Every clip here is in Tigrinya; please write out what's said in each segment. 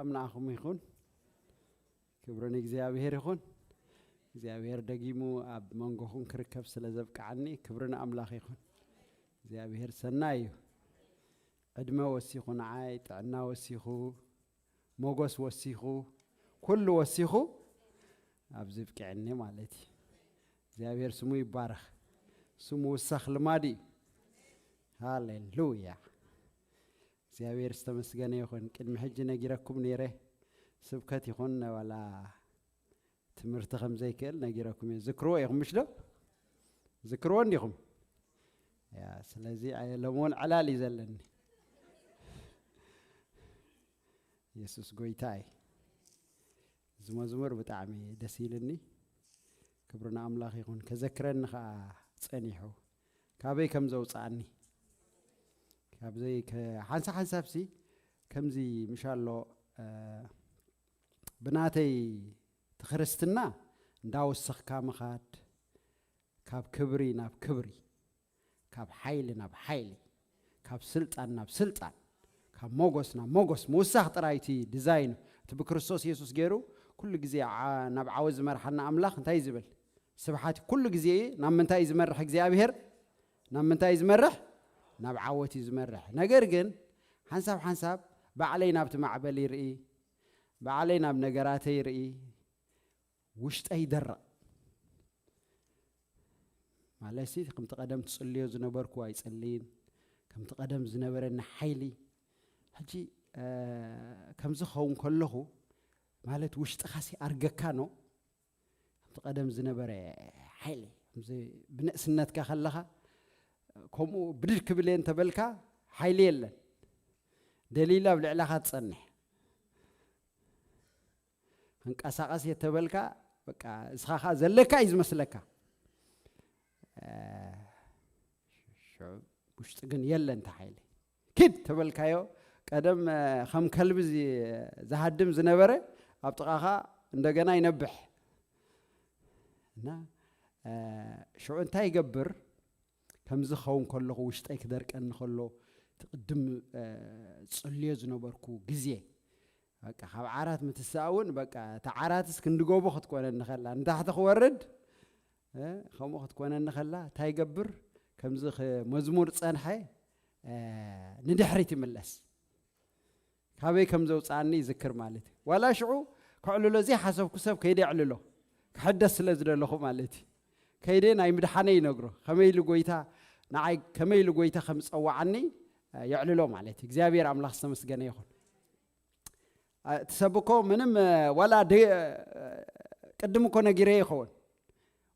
ሰላም ንዓኹም ይኹን። ክብሪ ንእግዚኣብሔር ይኹን። እግዚኣብሔር ደጊሙ ኣብ መንጎኹም ክርከብ ስለ ዘብቅዓኒ ክብሪ ንኣምላኽ ይኹን። እግዚኣብሔር ሰናይ እዩ። ዕድመ ወሲኹ ንዓይ፣ ጥዕና ወሲኹ፣ ሞጎስ ወሲኹ፣ ኩሉ ወሲኹ ኣብዚ ብቅዐኒ ማለት እዩ። እግዚኣብሔር ስሙ ይባረኽ። ስሙ ውሳኽ ልማድ እዩ። ሃሌሉያ። እግዚኣብሔር ዝተመስገነ ይኹን። ቅድሚ ሕጂ ነጊረኩም ነይረ። ስብከት ይኹን ዋላ ትምህርቲ ከም ዘይክእል ነጊረኩም እየ። ዝክርዎ ኢኹም ምሽ ዶ? ዝክርዎ እንዲኹም? ያ፣ ስለዚ ኣየ ሎሚ እውን ዕላል እዩ ዘለኒ። የሱስ ጎይታ እዩ። እዚ መዝሙር ብጣዕሚ ደስ ኢልኒ። ክብሪ ንኣምላኽ ይኹን። ከዘክረኒ ኸዓ ጸኒሑ። ካበይ ከም ዘውጽኣኒ። ካብዘይ ከ-፣ ሓንሳብ ሓንሳብሲ ከምዚ ምሻሎ፣ እ፣ ብናተይ እቲ ክርስትና እንዳወሰኽካ ምኻድ፣ ካብ ክብሪ ናብ ክብሪ፣ ካብ ሓይሊ ናብ ሓይሊ፣ ካብ ስልጣን ናብ ስልጣን፣ ካብ ሞጎስ ናብ ሞጎስ ምውሳኽ ጥራይ እቲ ዲዛይኑ። እቲ ብክርስቶስ የሱስ ገይሩ ኩሉ ግዜ ዓ-፣ ናብ ዓወት ዝመርሓና ኣምላኽ እንታይ እዩ ዝብል? ስብሓት ኩሉ ግዜ እዩ። ናብ ምንታይ እዩ ዝመርሕ እግዚኣብሔር? ናብ ምንታይ እዩ ዝመርሕ? ናብ ዓወት እዩ ዝመርሕ። ነገር ግን ሓንሳብ ሓንሳብ ባዕለይ ናብቲ ማዕበል ይርኢ፣ ባዕለይ ናብ ነገራተይ ይርኢ፣ ውሽጠይ ይደርቕ። ማለትሲ ከምቲ ቀደም ትጽልዮ ዝነበርኩ ኣይጽልይን፣ ከምቲ ቀደም ዝነበረኒ ሓይሊ። ሕጂ፣ እ፣ ከምዚ ክኸውን ከለኹ፣ ማለት ውሽጥኻሲ ኣርገካ ኖ፣ ከምቲ ቀደም ዝነበረ ሓይሊ፣ ከምዚ ብንእስነትካ ከለኻ፣ ከምኡ ብድድ ክብል እየ እንተበልካ፣ ሓይሊ የለን። ደሊላ ኣብ ልዕለኻ ትጸንሕ። ክንቀሳቐስ እየ ተበልካ፣ በቃ፣ እስኻ ኸኣ ዘለካ እዩ ዝመስለካ። እ፣ ሽዑ ውሽጢ ግን የለን እቲ ሓይሊ። ኪድ ተበልካዮ፣ ቀደም፣ እ፣ ከም ከልቢ ዚ-፣ ዝሃድም ዝነበረ፣ ኣብ ጥቓኻ እንደገና ይነብሕ። እና፣ እ፣ ሽዑ እንታይ ይገብር? ከምዚ ክኸውን ከለኹ፣ ውሽጠይ ክደርቀኒ ከሎ፣ እቲ ቅድም፣ እ፣ ጽልዮ ዝነበርኩ ግዜ፣ በቃ፣ ካብ ዓራት ምትሳእ እውን፣ በቃ፣ እታ ዓራትስ ክንዲ ጎቦ ክትኮነኒ ከላ፣ ንታሕቲ ክወርድ፣ እ፣ ከምኡ ክትኮነኒ ከላ፣ እንታይ ይገብር? ከምዚ ክ-፣ መዝሙር ጸንሐ፣ እ፣ ንድሕሪት ይምለስ። ካበይ ከም ዘውጽኣኒ ይዝክር ማለት እዩ። ዋላ ሽዑ ከዕልሎ ዘይሓሰብኩ ሰብ ከይደ የዕልሎ፣ ክሕደስ ስለ ዝደለኹ ማለት እዩ። ከይደ ናይ ምድሓነይ ይነግሮ፣ ከመይ ኢሉ ጎይታ ንዓይ፣ ከመይ ኢሉ ጎይታ ከም ዝጸዋዓኒ፣ እ፣ የዕልሎ ማለት እዩ። እግዚኣብሔር ኣምላኽ ዝተመስገነ ይኹን። እ፣ እቲ ሰብ እኮ ምንም፣ እ፣ ዋላ ደ-፣ እ፣ ቅድም እኮ ነጊረ ይኸውን።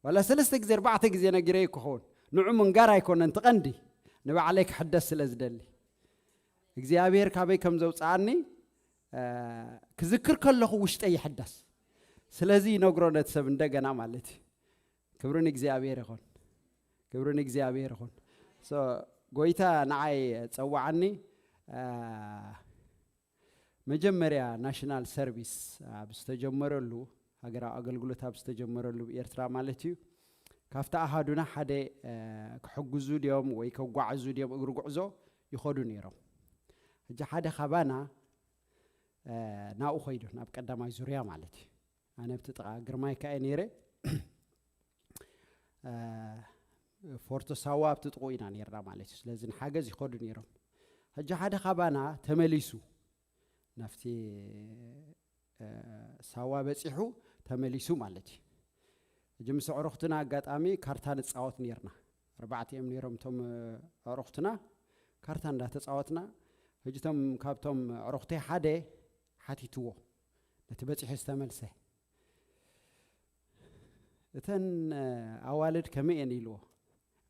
ዋላ ሰለስተ ግዜ፣ ኣርባዕተ ግዜ ነጊረ ይክኸውን። ንዑ ምንጋር ኣይኮነን እቲ ቀንዲ፣ ንባዕለይ ክሕደስ ስለ ዝደሊ። እግዚኣብሔር ካበይ ከም ዘውፅኣኒ፣ እ፣ ክዝክር ከለኹ ውሽጠይ ይሕደስ። ስለዚ ይነግሮ ነቲ ሰብ እንደገና ማለት እዩ። ክብሪ ንእግዚኣብሔር ይኹን። ክብሪ ንእግዚኣብሔር ይኹን። ሶ፣ ጎይታ ንዓይ ጸዋዓኒ፣ እ፣ መጀመርያ ናሽናል ሰርቪስ ኣብ ዝተጀመረሉ፣ ሃገራዊ ኣገልግሎት ኣብ ዝተጀመረሉ ኤርትራ ማለት እዩ፣ ካብቲ ኣሃዱና ሓደ፣ እ፣ ክሕግዙ ድዮም ወይ ከጓዕዙ ድዮም እግሪ ጉዕዞ ይኸዱ ነይሮም። ሕጂ ሓደ ካባና፣ እ፣ ናብኡ ኸይዱ፣ ናብ ቀዳማይ ዙርያ ማለት እዩ። ኣነ ኣብቲ ጥቓ ግርማይ ከኣ ነይረ። እ፣ ፎርቶ ሳዋ ኣብቲ ጥቕኡ ኢና ነይርና ማለት እዩ። ስለዚ ንሓገዝ ይኸዱ ነይሮም። ሕጂ ሓደ ካባና ተመሊሱ፣ ናብቲ፣ እ፣ ሳዋ በጺሑ ተመሊሱ ማለት እዩ። ሕጂ ምስ ኣዕሩኽትና ኣጋጣሚ ካርታ ንጻወት ነይርና። ኣርባዕተ እዮም ነይሮም እቶም፣ እ፣ ኣዕሩኽትና። ካርታ እንዳተጻወትና፣ ሕጂ እቶም፣ ካብቶም ኣዕሩኽተይ ሓደ ሓቲትዎ፣ ነቲ በጺሑ ዝተመልሰ። እተን፣ እ፣ ኣዋልድ ከመይ እየን ኢልዎ?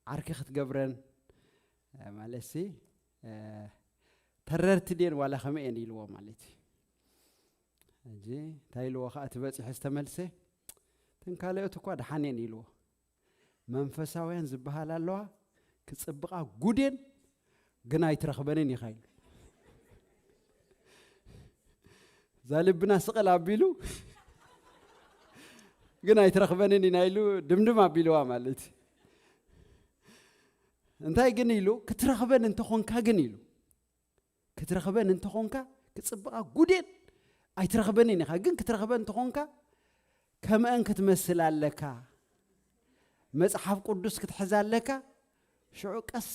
ዓርኪ ክትገብረን፣ እ፣ ማለትሲ፣ እ፣ ተረርቲ ድየን ዋላ ከመይ እየን ኢልዎ ማለት እዩ። ሕጂ እንታይ ኢልዎ ኸዓ እቲ በጺሑ ዝተመልሰ? እተን ካልኦት እኳ ደሓን እየን ኢልዎ። መንፈሳውያን ዝበሃል ኣለዋ፣ ክጽብቓ ጉድ እየን፣ ግን ኣይትረኽበንን ኢኻ ኢሉ። እዛ ልብና ስቕል ኣቢሉ፣ ግን ኣይትረኽበንን ኢና ኢሉ ድምድም ኣቢልዋ ማለት እዩ። እንታይ ግን ኢሉ? ክትረኽበን እንተኾንካ ግን ኢሉ። ክትረኽበን እንተኾንካ ክጽብቓ ጉድ እየን፣ ኣይትረኽበንን ኢኻ፣ ግን ክትረኽበን እንተኾንካ ከምአን ክትመስል ኣለካ። መጽሓፍ ቅዱስ ክትሕዝ ኣለካ። ሽዑ ቀስ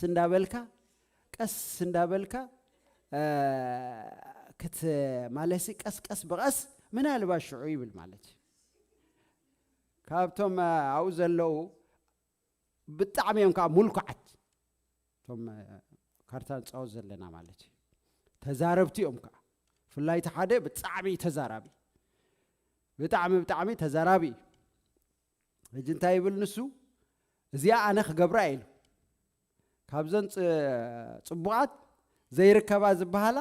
እንዳበልካ፣ ቀስ እንዳበልካ፣ እ፣ ክት-፣ ማለትሲ ቀስ ቀስ ብቐስ ምናልባት ሽዑ ይብል ማለት እዩ። ካብቶም፣ እ፣ ኣብኡ ዘለዉ ብጣዕሚ እዮም ከዓ ሙልኩዓት። እቶም፣ እ፣ ካርታ ንፃወት ዘለና ማለት እዩ። ተዛረብቲ እዮም ከዓ። ብፍላይ እቲ ሓደ ብጣዕሚ ተዛራቢ። ብጣዕሚ፣ ብጣዕሚ ተዛራቢ እዩ። ሕጂ እንታይ ይብል ንሱ? "እዚኣ ኣነ ክገብራ" ኢሉ። ካብዘን ጽ-፣ ጽቡቓት ዘይርከባ ዝበሃላ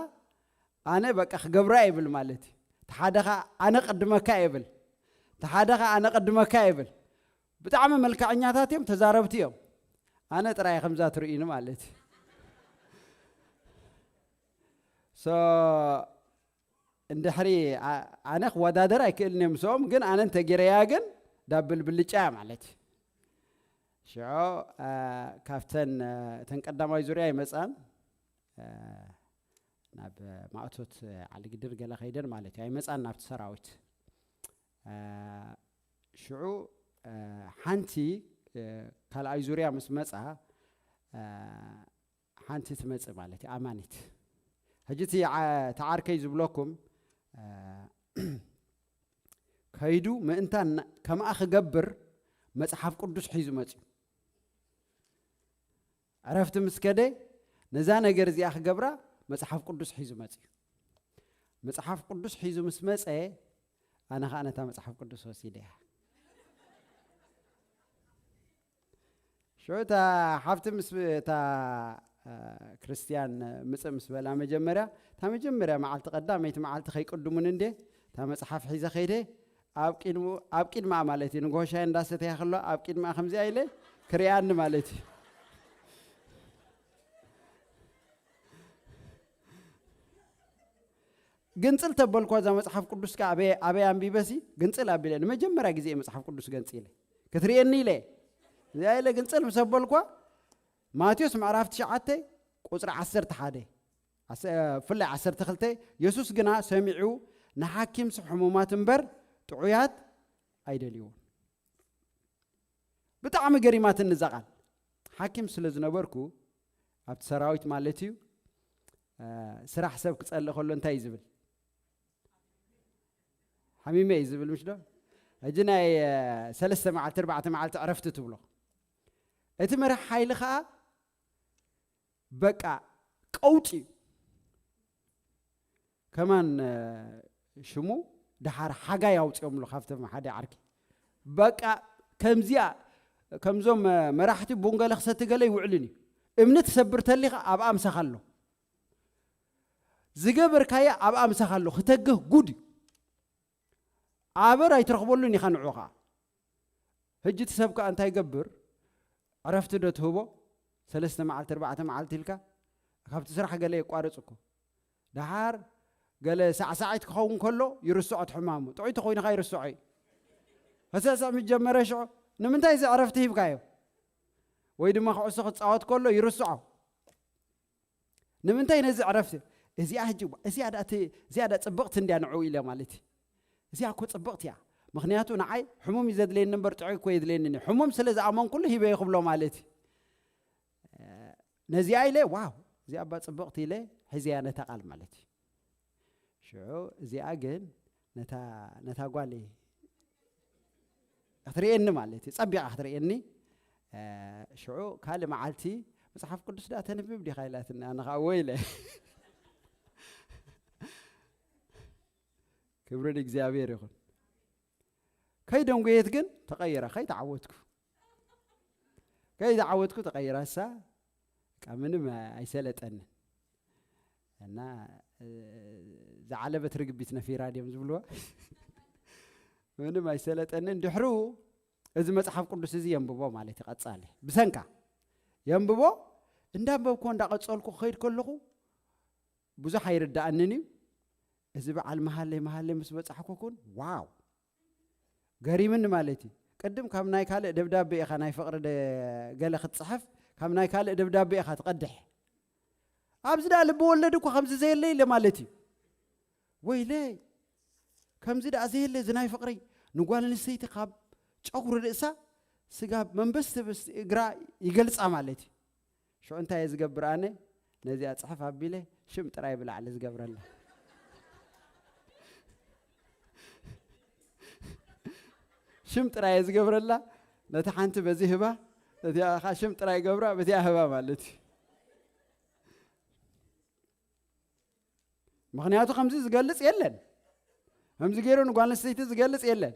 ኣነ በቃ ክገብራ ይብል ማለት እዩ። እቲ ሓደ ኸኣ ኣነ ቅድመካ ይብል። እቲ ሓደ ኸኣ ኣነ ቅድመካ ይብል። ብጣዕሚ መልክዐኛታት እዮም፣ ተዛረብቲ እዮም። ኣነ ጥራይ ከምዛ ትርእዩኒ ማለት እዩ። So፣ እንድሕሪ ኣ-፣ ኣነ ክወዳደር ኣይክእልን እየ ምስኦም፣ ግን ኣነ እንተጌረያ ግን ዳብል ብልጫ እያ ማለት እዩ። ሽዑ፣ አ፣ ካብተን፣ አ፣ እተን ቀዳማይ ዙርያ ኣይመጻን፣ አ፣ ናብ ማእቶት ዓሊግድር ገለ ከይደን ማለት እዩ። ኣይመጻን ናብቲ ሰራዊት። አ፣ ሽዑ፣ አ፣ ሓንቲ፣ አ፣ ካልኣይ ዙርያ ምስ መጻ፣ አ፣ ሓንቲ ትመጽእ ማለት እዩ፣ ኣማኒት። ሕጂ እቲ ዓ-፣ እቲ ዓርከይ ዝብለኩም፣ አ፣ ከይዱ ምእንታን ከምኣ ክገብር መጽሓፍ ቅዱስ ሒዙ መጽዩ። ዕረፍቲ ምስ ከደ፣ ነዛ ነገር እዚኣ ክገብራ መጽሓፍ ቅዱስ ሒዙ መጽዩ። መጽሓፍ ቅዱስ ሒዙ ምስ መጸ፣ ኣነ ኸኣ ነታ መጽሓፍ ቅዱስ ወሲደ እያ። ሽዑ እታ ሓፍቲ ምስ፣ እታ፣ እ፣ ክርስትያን ምጽእ ምስ በላ መጀመርያ፣ እታ መጀመርያ መዓልቲ፣ ቀዳመይቲ መዓልቲ ከይቅድሙኒ እንዴ፣ እታ መጽሓፍ ሒዘ ከይደ፣ ኣብ ቅድሙ-፣ ኣብ ቅድማ ማለት እዩ፣ ንጎሆ ሻሂ እንዳሰተያ ከሎ፣ ኣብ ቅድማ ከምዚኣ ኢለ ክሪኣኒ ማለት እዩ። ግንጽል ተበልኳ እዛ መጽሓፍ ቅዱስ ከ ኣበይ፣ ኣበይ ኣንቢበሲ ግንጽል ኣቢለ፣ ንመጀመርያ ግዜ መጽሓፍ ቅዱስ ገንጺለ። ክትርእየኒ ኢለ። እዚኣ ኢለ ግንጽል ምስ ኣበልኳ፣ ማቴዎስ ምዕራፍ ትሽዓተ ቁጽሪ ዓሰርተ ሓደ፣ ዓሰ-፣ ብፍላይ ዓሰርተ ክልተ፣ "የሱስ ግና ሰሚዑ ንሓኪምሲ ሕሙማት እምበር ጥዑያት ኣይደልይዎን።" ብጣዕሚ ገሪማትኒ እዛ ቃል። ሓኪም ስለ ዝነበርኩ፣ ኣብቲ ሰራዊት ማለት እዩ፣ እ፣ ስራሕ ሰብ ክጸልእ ከሎ እንታይ እዩ ዝብል? "ሓሚመ" እዩ ዝብል፣ ምሽ ዶ? ሕጂ ናይ፣ እ፣ ሰለስተ መዓልቲ፣ ኣርባዕተ መዓልቲ ዕረፍቲ ትብሎ። እቲ መራሕ ሓይሊ ኸኣ በቃ ቀውጢ እዩ። ከማን፣ እ፣ ሽሙ ደሓር ሓጋይ ኣውጺኦምሉ ካብቶም ሓደ ዓርኪ። በቃ ከምዚኣ፣ ከምዞም፣ እ፣ መራሕቲ ቡን ገለ ክሰቲ ገለ ይውዕልን እዩ። እምኒ ትሰብር ተሊኻ ኣብኣ ምሳኻ ኣሎ። ዝገበርካዮ ኣብኣ ምሳኻ ኣሎ። ክተግህ ጉድ እዩ። ኣበር ኣይትረኽበሉን ኢኻ ንዑ ኸዓ። ሕጂ እቲ ሰብ ከኣ እንታይ ይገብር? ዕረፍቲ ዶ ትህቦ? ሰለስተ መዓልቲ፣ ኣርባዕተ መዓልቲ ኢልካ ካብቲ ስራሕ ገለ የቋርጽ እኮ። ደሓር ገለ ሳዕሳዒት ክኸውን ከሎ ይርስዖ እቲ ሕማሙ። ጥዑይ ተኾይኑ ኸኣ ይርስዖ እዩ። ክስዕስዕ ምስ ጀመረ ሽዑ ንምንታይ እዚ ዕረፍቲ ሂብካዮ? ወይ ድማ ኩዕሶ ክጻወት ከሎ ይርስዖ። ንምንታይ ነዚ ዕረፍቲ? እዚኣ ሕጂ፣ እዚኣ ደኣ እቲ፣ እዚኣ ደኣ ጽብቕቲ እንድያ ንዕኡ ኢለ ማለት እዩ። እዚኣ እኮ ጽብቕቲ እያ። ምኽንያቱ ንዓይ ሕሙም እዩ ዘድልየኒ እምበር ጥዑይ እኮ የድልየኒ እዩ። ሕሙም ስለ ዝኣመንኩሉ ሂበዮ ክብሎ ማለት እዩ። ነዚኣ ኢለ፣ ዋው፣ እዚኣ እባ ጽብቕቲ ኢለ ሒዘያ ነታ ቃል ማለት እዩ። ሽዑ እዚኣ ግን ነታ፣ ነታ ጓል ክትርእየኒ ማለት እዩ፣ ጸቢቓ ክትርእየኒ። እ፣ ሽዑ ካልእ መዓልቲ መጽሓፍ ቅዱስ ደኣ ተንብብ ዲኻ ኢላትኒ፣ ኣነ ኸኣ እወ ኢለ። ክብሪ ንእግዚኣብሔር ይኹን። ከይደንጎየት ግን ተቐይራ፣ ከይተዓወትኩ። ከይተዓወትኩ ተቐይራ፣ እሳ በቃ ምንም ኣይሰለጠንን። እና፣ እ፣ ዝዓለበት ርግቢት ነፊራ ድዮም ዝብልዋ? ምንም ኣይሰለጠንን። ድሕሩ እዚ መጽሓፍ ቅዱስ እዚ የንብቦ ማለት እዩ፣ ቀጻሊ። ብሰንካ የንብቦ፣ እንዳንበብኮ እንዳቐጸልኩ ክኸይድ ከለኹ ብዙሕ ኣይርድኣንን እዩ። እዚ በዓል መሃለይ መሃለይ ምስ በጻሕኩ ኩን፣ ዋው! ገሪምኒ ማለት እዩ። ቅድም ካብ ናይ ካልእ ደብዳቤ ኢኻ ናይ ፍቕሪ ደ-፣ ገለ ክትጽሕፍ፣ ካብ ናይ ካልእ ደብዳቤ ኢኻ ትቐድሕ። ኣብዚ ደኣ ልቢ ወለድ እኮ ከምዚ ዘየለ ኢለ ማለት እዩ። ወይለይ፣ ከምዚ ደኣ ዘየለ እዚ ናይ ፍቕሪ። ንጓል ኣንስተይቲ ካብ ጨጉሪ ርእሳ ስጋብ መንበስቲ ብስቲ እግራ ይገልጻ ማለት እዩ። ሽዑ እንታይ እየ ዝገብር ኣነ? ነዚኣ ጽሕፍ ኣቢለ ሽም ጥራይ ብላዕሊ ዝገብረላ። ሽም ጥራይ እየ ዝገብረላ። ነቲ ሓንቲ በዚ ህባ፣ ነቲኣ ኸዓ ሽም ጥራይ ገብራ፣ በዚኣ ህባ ማለት እዩ። ምኽንያቱ ከምዚ ዝገልጽ የለን። ከምዚ ገይሩ ንጓል ኣንስተይቲ ዝገልጽ የለን።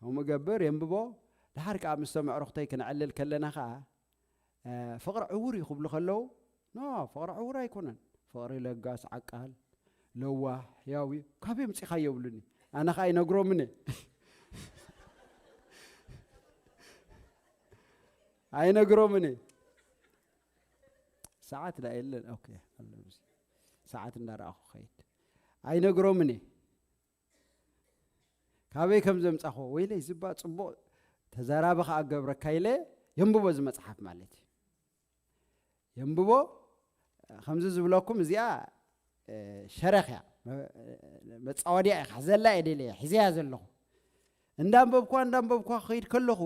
ከምኡ ገብር የንብቦ። ድሓር ከኣ ምስ ተመዕርኽተይ ክንዕልል ከለና ከኣ፣ እ፣ ፍቕሪ ዕውር እዩ ክብሉ ከለዉ፣ ኖ፣ ፍቕሪ ዕውር ኣይኮነን። ፍቕሪ ለጋስ፣ ዓቃል፣ ለዋህ፣ ሕያው እዩ። ካበይ ኣምጺኻዮ ይብሉኒ። ኣነ ከኣ ኣይነግሮምን እየ። ኣይነግሮምን እየ። ሰዓት ዳ የለን። ኦኬ፣ ኣሎ። ሰዓት እንዳረኣኹ ኸይድ። ኣይነግሮምን እየ። ካበይ ከም ዘምጻኹ፣ ወይለይ ዝባ ጽቡቕ ተዛራቢ ከኣ ገብረካ ኢለ የንብቦ እዚ መጽሓፍ ማለት እዩ። የንብቦ። ከምዚ ዝብለኩም እዚኣ፣ እ፣ ሸረኽ እያ። መ-፣ መጻወድያ እያ። ክሕዘላ እየ ደልየ፣ ሒዘያ ዘለኹ። እንዳንበብኳ፣ እንዳንበብኳ ክኸይድ ከለኹ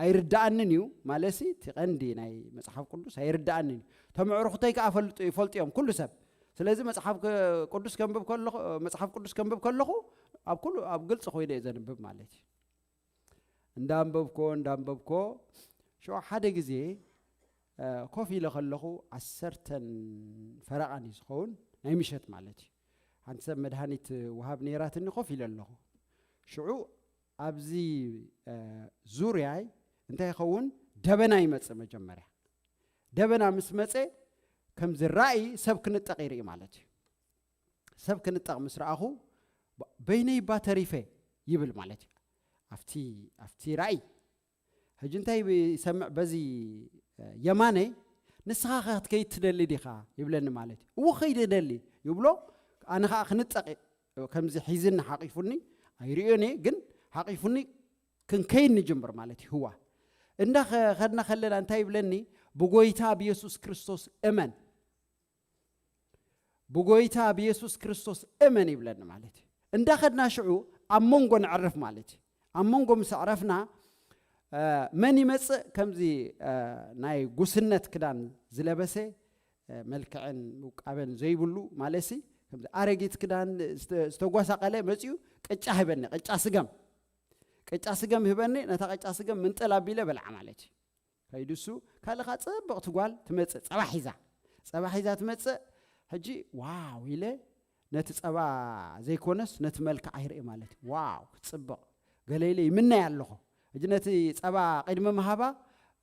ኣይርድኣንን እዩ። ማለትሲ እቲ ቀንዲ ናይ መጽሓፍ ቅዱስ ኣይርድኣንን እዩ። ተመዕርኹተይ ከኣ ፈልጡ-፣ ይፈልጡ እዮም ኩሉ ሰብ። ስለዚ መጽሓፍ ክ-፣ ቅዱስ ከንብብ ከለኹ፣ መጽሓፍ ቅዱስ ከንብብ ከለኹ ኣብ ኩሉ፣ ኣብ ግልጺ ኮይነ እየ ዘንብብ ማለት እዩ። እንዳንበብኮ፣ እንዳንበብኮ፣ ሽዑ ሓደ ግዜ፣ እ፣ ኮፍ ኢለ ከለኹ ዓሰርተን ፈረቓን እዩ ዝኸውን፣ ናይ ምሸት ማለት እዩ። ሓንቲ ሰብ መድሃኒት ወሃብ ነይራትኒ፣ ኮፍ ኢለ ኣለኹ። ሽዑ ኣብዚ፣ እ፣ ዙርያይ እንታይ ይኸውን? ደበና ይመጽእ መጀመርያ። ደበና ምስ መጸ፣ ከምዚ ራእይ ሰብ ክንጠቕ ይርኢ ማለት እዩ። ሰብ ክንጠቕ ምስ ረኣኹ፣ በይነይ እባ ተሪፈ ይብል ማለት እዩ። ኣብቲ፣ ኣብቲ ራእይ። ሕጂ እንታይ ይሰምዕ በዚ፣ እ፣ የማነይ? "ንስኻ ከ ክትከይድ ትደሊ ዲኻ?" ይብለኒ ማለት እዩ። "እወ፣ ክኸይድ እደሊ" ይብሎ። ኣነ ኸኣ ክንጠቕ፣ ከምዚ ሒዝኒ ሓቂፉኒ፣ ኣይርእዮን እየ፣ ግን ሓቂፉኒ ክንከይድ ንጅምር ማለት እዩ። ህዋ እንዳ ኸ-፣ ኸድና ከለና እንታይ ይብለኒ? "ብጎይታ ብየሱስ ክርስቶስ እመን፣ ብጎይታ ብየሱስ ክርስቶስ እመን" ይብለኒ ማለት እዩ። እንዳ ኸድና ሽዑ ኣብ መንጎ ነዕርፍ ማለት እዩ። ኣብ መንጎ ምስ ኣዕረፍና፣ እ፣ መን ይመጽእ? ከምዚ፣ እ፣ ናይ ጉስነት ክዳን ዝለበሰ፣ እ፣ መልክዕን ውቃበን ዘይብሉ ማለትሲ፣ ከምዚ ኣረጊት ክዳን ዝተ-፣ ዝተጓሳቐለ መጺኡ ቅጫ ሂበኒ፣ ቅጫ ስገም። ቅጫ ስገም ሂበኒ፣ ነታ ቅጫ ስገም ምንጥል ኣቢለ በልዓ ማለት እዩ። ከይዱ እሱ፣ ካልእ ኸኣ ጽብቕቲ ጓል ትመጽእ፣ ጸባ ሒዛ። ጸባ ሒዛ ትመጽእ። ሕጂ ዋው ኢለ፣ ነቲ ጸባ ዘይኮነስ ነቲ መልክዓ ይርኢ ማለት እዩ። ዋው፣ ክትጽብቕ። ገለ ኢለ ይምነያ ኣለኹ። ሕጂ ነቲ ጸባ ቅድሚ ምሃባ፣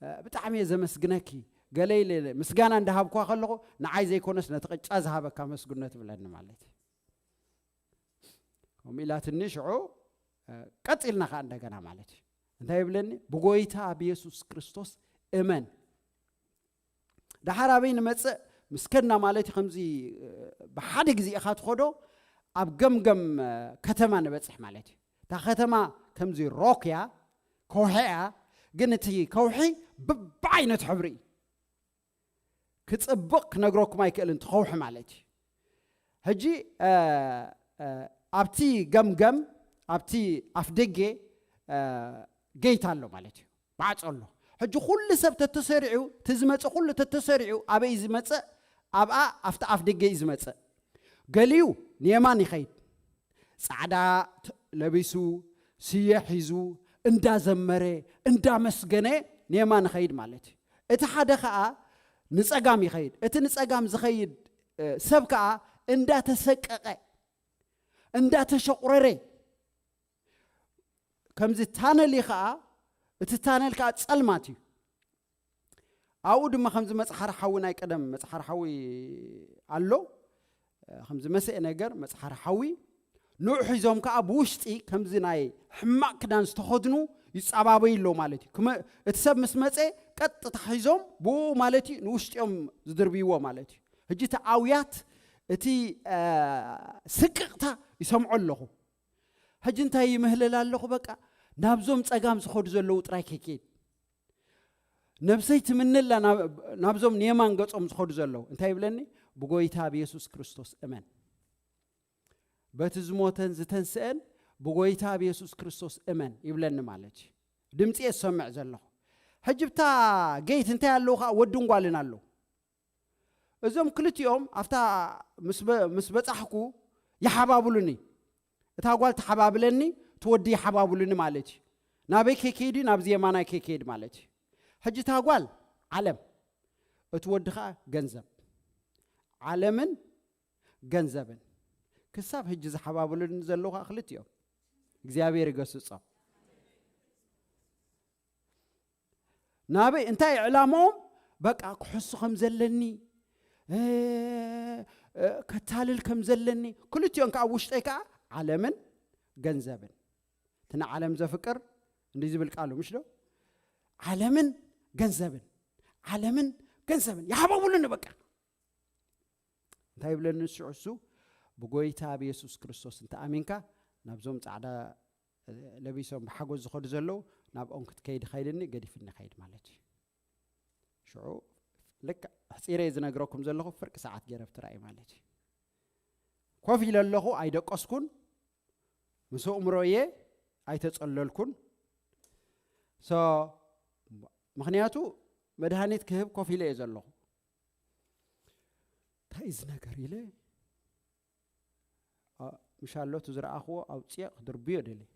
እ፣ ብጣዕሚ እየ ዘመስግነኪ። ገለ ኢለ ምስጋና እንዳሃብኳ ከለኹ፣ ንዓይ ዘይኮነስ ነቲ ቅጫ ዝሃበካ መስግኖ ትብለኒ ማለት እዩ። ከምኡ ኢላትኒ ሽዑ፣ እ፣ ቀጺልና ኸኣ እንደገና ማለት እዩ። እንታይ ይብለኒ? "ብጎይታ ብየሱስ ክርስቶስ እመን። ደሓር ኣበይ ንመጽእ?" ምስ ከድና ማለት እዩ፣ ከምዚ፣ እ፣ ብሓደ ግዜ ኢኻ ትኸዶ፣ ኣብ ገምገም፣ እ፣ ከተማ ንበጽሕ ማለት እዩ። እታ ከተማ ከምዚ ሮክ እያ፣ ከውሒ እያ፣ ግን እቲ ከውሒ ብብዓይነቱ ሕብሪ እዩ። ክጽብቕ ክነግረኩም ኣይክእልን፣ እቲ ኸውሒ ማለት እዩ። ሕጂ፣ እ፣ እ፣ ኣብቲ ገምገም፣ ኣብቲ ኣፍ ደገ፣ እ፣ ጌት ኣሎ ማለት እዩ። ማዕጾ ኣሎ። ሕጂ ኩሉ ሰብ ተተሰሪዑ፣ እቲ ዝመጽእ ኩሉ ተተሰሪዑ፣ ኣበይ ዝመጽእ? ኣብኣ፣ ኣብቲ ኣፍ ደገ እዩ ዝመጽእ። ገሊኡ ንየማን ይኸይድ። ጻዕዳ ት-፣ ለቢሱ፣ ስየ ሒዙ፣ እንዳዘመረ፣ እንዳመስገነ ንየማን ይኸይድ ማለት እዩ። እቲ ሓደ ኸኣ ንጸጋም ይኸይድ። እቲ ንጸጋም ዝኸይድ፣ እ፣ ሰብ ከኣ እንዳተሰቀቐ፣ እንዳተሸቑረረ፣ ከምዚ ታነል እዩ ኸኣ፣ እቲ ታነል ከኣ ጸልማት እዩ። ኣብኡ ድማ ከምዚ መጽሓሪ ሓዊ፣ ናይ ቀደም መጽሓሪ ሓዊ ኣሎ። ከምዚ መስአ ነገር መጽሓሪ ሓዊ፣ ንኡ ሒዞም ከኣ ብውሽጢ ከምዚ ናይ ሕማቕ ክዳን ዝተኸድኑ ይጻባበዩ ኣለዉ ማለት እዩ። ክመ-፣ እቲ ሰብ ምስ መጸ ቀጥታ ሒዞም ብኡ ማለት እዩ ንውሽጢ እዮም ዝድርብይዎ ማለት እዩ። ሕጂ እቲ ኣውያት፣ እቲ፣ እ፣ ስቅቕታ ይሰምዖ ኣለኹ። ሕጂ እንታይ ይምህለል ኣለኹ? በቃ ናብዞም ጸጋም ዝኸዱ ዘለዉ ጥራይ ከይከይድ። ነብሰይ ትምንላ ናብ-፣ ናብዞም ንየማን ገጾም ዝኸዱ ዘለዉ። እንታይ ይብለኒ? ብጎይታ ብየሱስ ክርስቶስ እመን። በቲ ዝሞተን ዝተንስአን ብጎይታ ብየሱስ ክርስቶስ እመን ይብለኒ ማለት እዩ። ድምፂ እየ ዝሰምዕ ዘለኹ። ሕጂ ብታ ገይት እንታይ ኣለዉ ከዓ ወድን ጓልን ኣለዉ። እዞም ክልቲኦም ኣብታ ምስ በ-፣ ምስ በጻሕኩ ይሓባብሉኒ። እታ ጓል ትሓባብለኒ፣ እቲ ወዲ ይሓባብሉኒ ማለት እዩ። ናበይ ከይከይድ እዩ? ናብዚ የማናይ ከይከይድ ማለት እዩ። ሕጂ እታ ጓል ዓለም፣ እቲ ወዲ ኸዓ ገንዘብ። ዓለምን ገንዘብን። ክሳብ ሕጂ ዝሓባብሉኒ ዘለዉ ኸዓ ክልቲኦም። እግዚኣብሔር ይገስጾም። ናበይ? እንታይ ዕላማኦም? በቃ ክሕሱ ከም ዘለኒ፣ እ፣ እ፣ ከታልል ከም ዘለኒ፣ ክልቲኦም ከዓ ኣብ ውሽጠይ ከዓ ዓለምን ገንዘብን። እቲ ንዓለም ዘፍቅር እንዲህ ዝብል ቃሉ፣ ምሽ ዶ? ዓለምን ገንዘብን፣ ዓለምን ገንዘብን ይሓባብሉኒ በቃ። እንታይ ይብለኒ ንሱ? እሱ ብጎይታ ብየሱስ ክርስቶስ እንተ ኣሚንካ ናብዞም ጻዕዳ ለቢሶም ብሓጎስ ዝኸዱ ዘለዉ ናብኦም ክትከይድ ኸይድኒ ገዲፍኒ ኸይድ ማለት እዩ። ሽዑ ልክዕ ሕፂረ ዝነግረኩም ዘለኹ ፍርቂ ሰዓት ገይረ ኣብቲ ራእይ ማለት እዩ። ኮፍ ኢለ ኣለኹ፣ ኣይደቀስኩን፣ ምስ ኣእምሮየ ኣይተጸለልኩን። ሶ ምኽንያቱ መድሃኒት ክህብ ኮፍ ኢለ እየ ዘለኹ። እንታይ እዩ እዚ ነገር ኢለ፣ አ፣ ምሻሎ እቲ ዝረኣኽዎ ኣውፅየ ክድርብዮ ደልየ።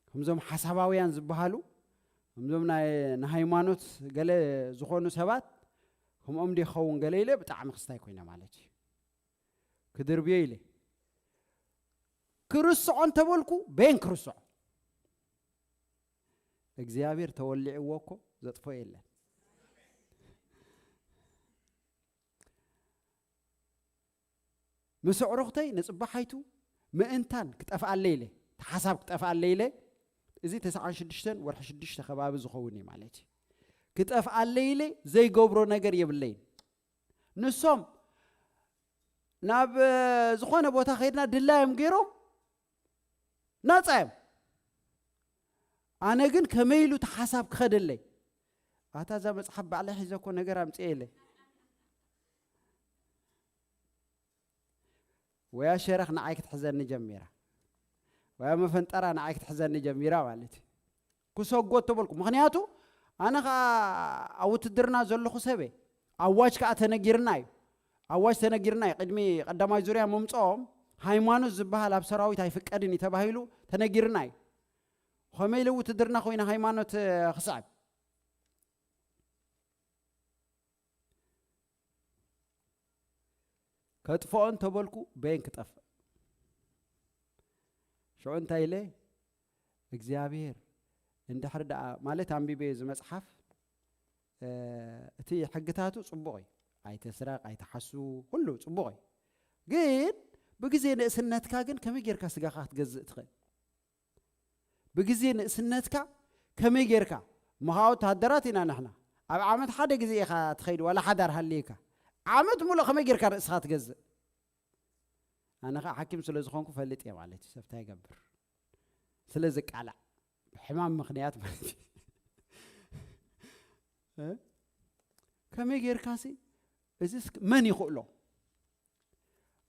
ከምዞም ሓሳባውያን ዝበሃሉ፣ ከምዞም ናይ፣ ንሃይማኖት ገለ ዝኾኑ ሰባት፣ ከምኦም ዶ ይኸውን ገለ ኢለ ብጣዕሚ ክስታይ ኮይነ ማለት እዩ። ክድርብዮ ኢለ። ክርስዖ እንተበልኩ፣ በየን ክርስዖ? እግዚኣብሔር ተወሊዕዎ እኮ ዘጥፎ የለን። ምስ ኣዕሩኽተይ ንጽባሓይቱ ምእንታን ክጠፍኣለይ ኢለ፣ እቲ ሓሳብ ክጠፍኣለይ ኢለ፣ እዚ ተስዓን ሽዱሽተን ወርሒ ሽዱሽተ ከባቢ ዝኸውን እዩ ማለት እዩ። ክጠፍኣለይ ኢለ ዘይገብሮ ነገር የብለይን። ንሶም ናብ፣ እ፣ ዝኾነ ቦታ ከይድና ድላዮም ገይሮም ናጻ እዮም። ኣነ ግን ከመይ ኢሉ እቲ ሓሳብ ክኸደለይ? ኣታ እዛ መጽሓፍ ባዕለይ ሒዘ እኮ ነገር ኣምጽኤ ኢለ። ወያ ሸረኽ ንዓይ ክትሕዘኒ ጀሚራ፣ ወያ መፈንጠራ ንዓይ ክትሕዘኒ ጀሚራ ማለት እዩ። ክሰጎ ተበልኩ። ምኽንያቱ ኣነ ኸዓ ኣብ ውትድርና ዘለኹ ሰበ፣ ኣዋጅ ከኣ ተነጊርና እዩ። ኣዋጅ ተነጊርና እዩ። ቅድሚ ቀዳማይ ዙርያ ምምጽኦም ሃይማኖት ዝበሃል ኣብ ሰራዊት ኣይፍቀድን እዩ ተባሂሉ ተነጊርና እዩ። ኸመይ ኢለ ውትድርና ኮይነ ሃይማኖት፣ እ፣ ክስዕብ? ከጥፍኦ እንተበልኩ በየን ክጠፍእ? ሽዑ እንታይ ኢለ? እግዚኣብሔር እንድሕር ደኣ፣ ማለት ኣንቢበ እዚ መጽሓፍ፣ እ፣ እቲ ሕግታቱ ጽቡቕ እዩ። ኣይትስረቕ፣ ኣይትሓሱ፣ ኩሉ ጽቡቕ እዩ። ግን ብግዜ ንእስነትካ ግን ከመይ ጌርካ ስጋኻ ክትገዝእ ትኽእል? ብግዜ ንእስነትካ ከመይ ጌርካ? ምኻ ወተሃደራት ኢና ንሕና። ኣብ ዓመት ሓደ ግዜ ኢኻ ትኸይድ፣ ዋላ ሓዳር ሃልየካ። ዓመት ሙሉእ ከመይ ጌርካ ርእስኻ ትገዝእ? ኣነ ኸዓ ሓኪም ስለ ዝኾንኩ ፈልጥ እየ ማለት እዩ። ሰብ እንታይ ይገብር? ስለ ዝቃላዕ፣ ብሕማም ምኽንያት ማለት እዩ። እ? ከመይ ጌርካሲ? እዚስ መን ይኽእሎ?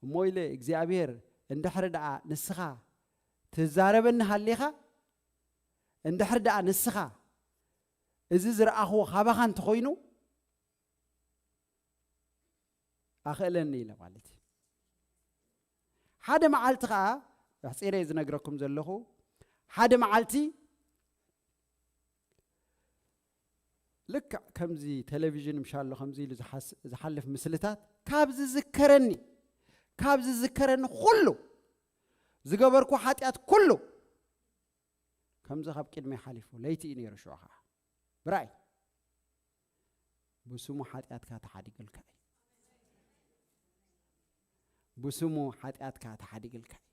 እሞ ኢለ፣ እግዚኣብሔር እንድሕሪ ደኣ ንስኻ ትዛረበኒ ሃሊኻ፣ እንድሕሪ ደኣ ንስኻ እዚ ዝረኣኽዎ ካባኻ እንተኾይኑ፣ ኣኽእለኒ ኢለ ማለት እዩ። ሓደ መዓልቲ ኸዓ፣ ኣሕጺረ እየ ዝነግረኩም ዘለኹ፣ ሓደ መዓልቲ ልክዕ ከምዚ ቴሌቪዥን ምሻሎ ከምዚ ኢሉ ዝሓስ-፣ ዝሓልፍ ምስልታት ካብ ዝዝከረኒ፣ ካብ ዝዝከረኒ ኩሉ፣ ዝገበርኩ ሓጢኣት ኩሉ፣ ከምዚ ካብ ቅድመይ ሓሊፉ፣ ለይቲ እዩ ነይሩ ሽዑ ኸዓ። ብራይ፣ ብስሙ ሓጢኣትካ ተሓዲግልካ እዩ። ብስሙ ሓጢኣትካ ተሓዲግልካ እዩ።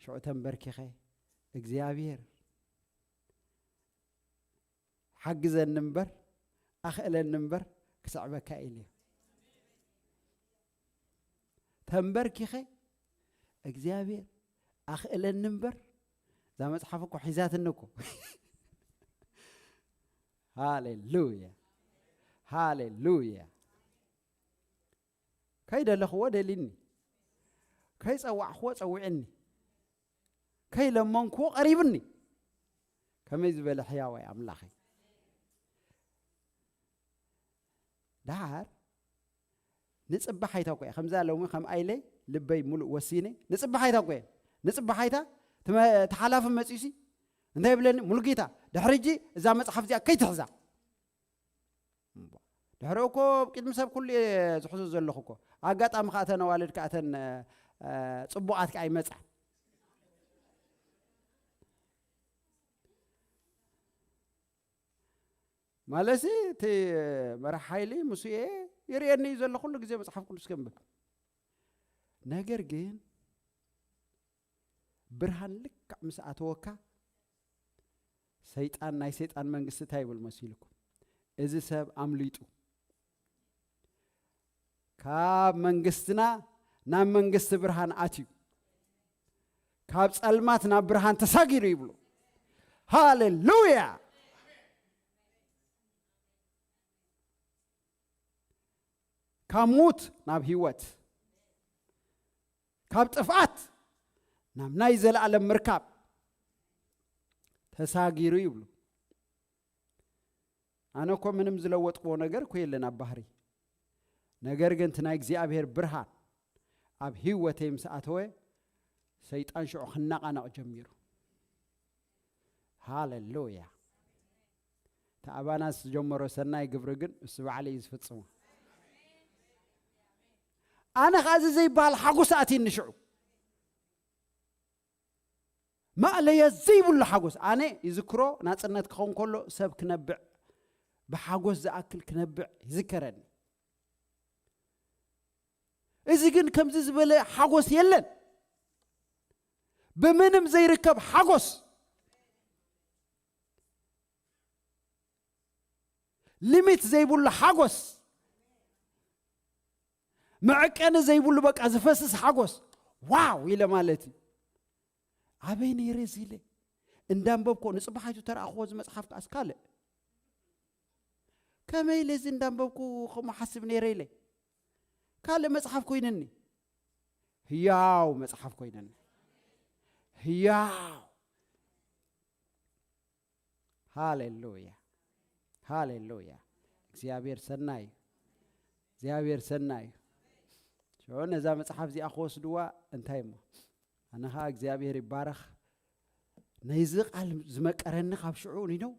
ሽዑ ተንበርኪኸ፣ እግዚኣብሔር ሓግዘኒ እምበር፣ ኣኽእለኒ እምበር፣ ክስዕበካ ኢለ። ተንበርኪኸ፣ እግዚኣብሔር ኣኽእለኒ እምበር፣ እዛ መጽሓፍ እኮ ሒዛትኒ እኮ። ሃሌሉያ፣ ሃሌሉያ። ከይደለኽዎ ደሊኒ፣ ከይጸዋዕኽዎ ጸውዕኒ፣ ከይለመንክዎ ቀሪብኒ። ከመይ ዝበለ ሕያዋይ ኣምላኸይ! ደሓር ንጽባሓይታ እኮ እየ። ከምዛ ሎሚ ከም ኣይለይ ልበይ ሙሉእ ወሲነ ንጽባሓይታ እኮ እየ። ንጽባሓይታ ትመ-፣ ተሓላፊ መጺኡሲ እንታይ ይብለኒ? ሙሉጌታ፣ ድሕሪ ሕጂ እዛ መጽሓፍ እዚኣ ከይትሕዛ። እምቧ። ድሕሪ እኮ ኣብ ቅድሚ ሰብ ኩሉ እየ ዝሕዞ ዘለኹ እኮ። ኣጋጣሚ ከኣ እተን ኣዋልድ ከኣ እተን፣ እ፣ እ፣ ጽቡቓት ከኣ ይመጻ። ማለትሲ እቲ መራሕ ሓይሊ ምስ እየ ይርእየኒ እዩ ዘሎ ኩሉ ግዜ መጽሓፍ ቅዱስ ከንብብ። ነገር ግን ብርሃን ልክዕ ምስ ኣተወካ ሰይጣን፣ ናይ ሰይጣን መንግስቲ እንታይ ይብል መሲልኩም? እዚ ሰብ ኣምሊጡ ካብ መንግስትና ናብ መንግስቲ ብርሃን ኣትዩ፣ ካብ ጸልማት ናብ ብርሃን ተሳጊሩ ይብሉ። ሃሌሉያ! ካብ ሙት ናብ ህይወት፣ ካብ ጥፍኣት ናብ ናይ ዘለኣለም ምርካብ ተሳጊሩ ይብሉ። ኣነ እኮ ምንም ዝለወጥክዎ ነገር እኮ የለን ኣብ ባህሪ። ነገር ግን እቲ ናይ እግዚኣብሔር ብርሃን ኣብ ህይወተይ ምስ ኣተወ፣ ሰይጣን ሽዑ ክነቓነቕ ጀሚሩ። ሃሌሉያ! እቲ ኣባና ዝጀመሮ ሰናይ ግብሪ ግን እሱ ባዕሉ እዩ ዝፍጽሞ። ኣነ ኸኣ እዚ ዘይበሃል ሓጎስ ኣትዩኒ ሽዑ። ማእለያ ዘይብሉ ሓጎስ። ኣነ ይዝክሮ፣ ናጽነት ክኸውን ከሎ ሰብ ክነብዕ፣ ብሓጎስ ዝኣክል ክነብዕ ይዝከረኒ። እዚ ግን ከምዚ ዝበለ ሓጎስ የለን። ብምንም ዘይርከብ ሓጎስ፣ ሊሚት ዘይብሉ ሓጎስ፣ መዐቀኒ ዘይብሉ በቃ ዝፈስስ ሓጎስ። ዋው ኢለ ማለት እዩ። ኣበይ ነይረ እዚ ኢለ እንዳንበብኮ ንጽባሓይቱ ተረኣኽዎ እዚ መጽሓፍ ከኣስ ካልእ። ከመይ ኢለ እዚ እንዳንበብኩ ከምኡ ሓስብ ነይረ ኢለ ካልእ መጽሓፍ ኮይነኒ። ህያው መጽሓፍ ኮይነኒ። ህያው። ሃሌሉያ፣ ሃሌሉያ። እግዚኣብሔር ሰናይ እዩ። እግዚኣብሔር ሰናይ እዩ። ሽዑ ነዛ መጽሓፍ እዚኣ ክወስድዋ እንታይ እሞ፣ ኣነ ኸዓ እግዚኣብሔር ይባረኽ። ነዚ ቃል ዝመቀረኒ ካብ ሽዑ ኒነው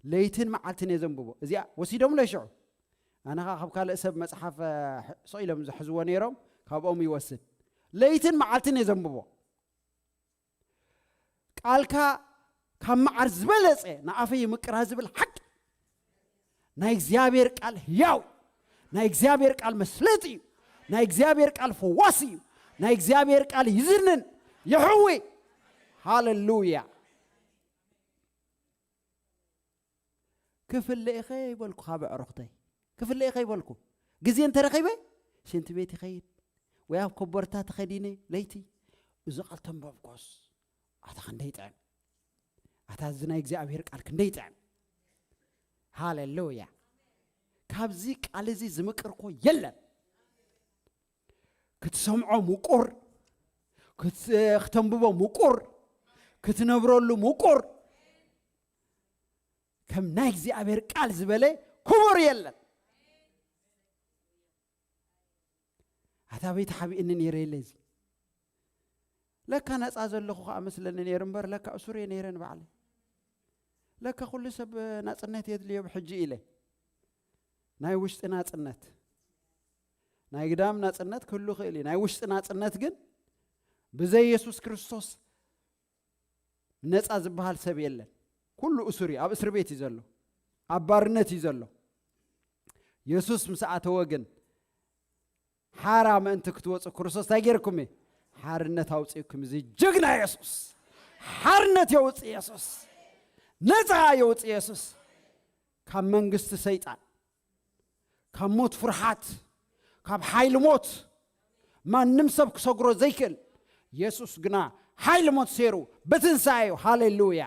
ለይትን መዓልትን እየ ዘንብቦ። እዚኣ ወሲዶምለይ ሽዑ። ኣነ ኸዓ ካብ ካልእ ሰብ መጽሓፍ፣ እ፣ ስቕ ኢሎም ዝሕዝዎ ነይሮም፣ ካብኦም ይወስድ። ለይትን መዓልትን እየ ዘንብቦ። ቃልካ ካብ መዓር ዝበለጸ ንኣፈይ ይምቅራ ዝብል ሓቂ። ናይ እግዚኣብሔር ቃል ህያው እዩ። ናይ እግዚኣብሔር ቃል መስለጢ እዩ። ናይ እግዚኣብሔር ቃል ፈዋሲ እዩ። ናይ እግዚኣብሔር ቃል ይዝንን፣ ይሕዊ። ሃሌሉያ። ክፍለ ኢኸ ይበልኩ፣ ካብ ኣዕሩኽተይ ክፍለ ኢኸ ይበልኩ። ግዜ እንተረኺበ ሽንቲ ቤት ይኸይድ ወይ ኣብ ኮቦርታ ተኸዲነ ለይቲ እዚ ቃል ተንበብኮስ፣ ኣታ ክንደይ ጥዕም፣ ኣታ እዚ ናይ እግዚኣብሔር ቃል ክንደይ ጥዕም። ሃሌሉያ። ካብዚ ቃል እዚ ዝምቅር እኮ የለን። ክትሰምዖ ምቁር፣ ክት-፣ ክተንብቦ ምቁር፣ ክትነብረሉ ምቁር። ከም ናይ እግዚኣብሔር ቃል ዝበለ ክቡር የለን። ኣታ በይ ተሓቢእኒ ነይረ ኢለ እዚ። ለካ ነፃ ዘለኹ ኸዓ መስለኒ ነይሩ እምበር ለካ እሱር እየ ነይረ ንባዕለይ። ለካ ኩሉ ሰብ ናፅነት የድልዮ ብሕጂ ኢለ። ናይ ውሽጢ ናፅነት፣ ናይ ግዳም ናፅነት ክህሉ ይኽእል እዩ። ናይ ውሽጢ ናፅነት ግን ብዘይ የሱስ ክርስቶስ ነፃ ዝበሃል ሰብ የለን። ኩሉ እሱር እዩ፣ ኣብ እስር ቤት እዩ ዘሎ፣ ኣብ ባርነት እዩ ዘሎ። የሱስ ምስ ኣተወ ግን ሓራ ምእንቲ ክትወፁ ክርስቶስ እንታይ ገይርኩም እዩ? ሓርነት ኣውፅእኩም። እዚ ጅግና የሱስ ሓርነት የውፅእ። የሱስ ነፃ የውፅእ። የሱስ ካብ መንግስቲ ሰይጣን፣ ካብ ሞት ፍርሓት፣ ካብ ሓይሊ ሞት ማንም ሰብ ክሰግሮ ዘይክእል፣ የሱስ ግና ሓይሊ ሞት ሰይሩ ብትንሳኤ እዩ። ሃሌሉያ።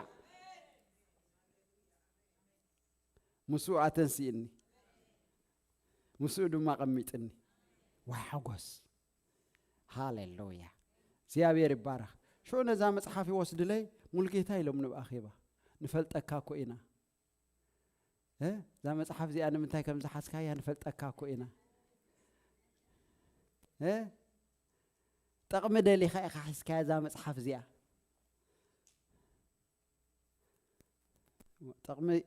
ምስኡ ኣተንስእኒ፣ ምስኡ ድማ ኣቐሚጥኒ። ዋይ ሓጎስ! ሃሌሉያ! እግዚኣብሔር ይባረኽ። ሽዑ ነዛ መጽሓፍ ይወስድለይ፣ ሙሉጌታ ኢሎም ንብኣኼባ፣ ንፈልጠካ እኮ ኢና። እ? እዛ መጽሓፍ እዚኣ ንምንታይ ከም ዝሓዝካያ ንፈልጠካ እኮ ኢና። እ? ጥቕሚ ደሊኻ ኢኻ ሒዝካያ እዛ መጽሓፍ እዚኣ።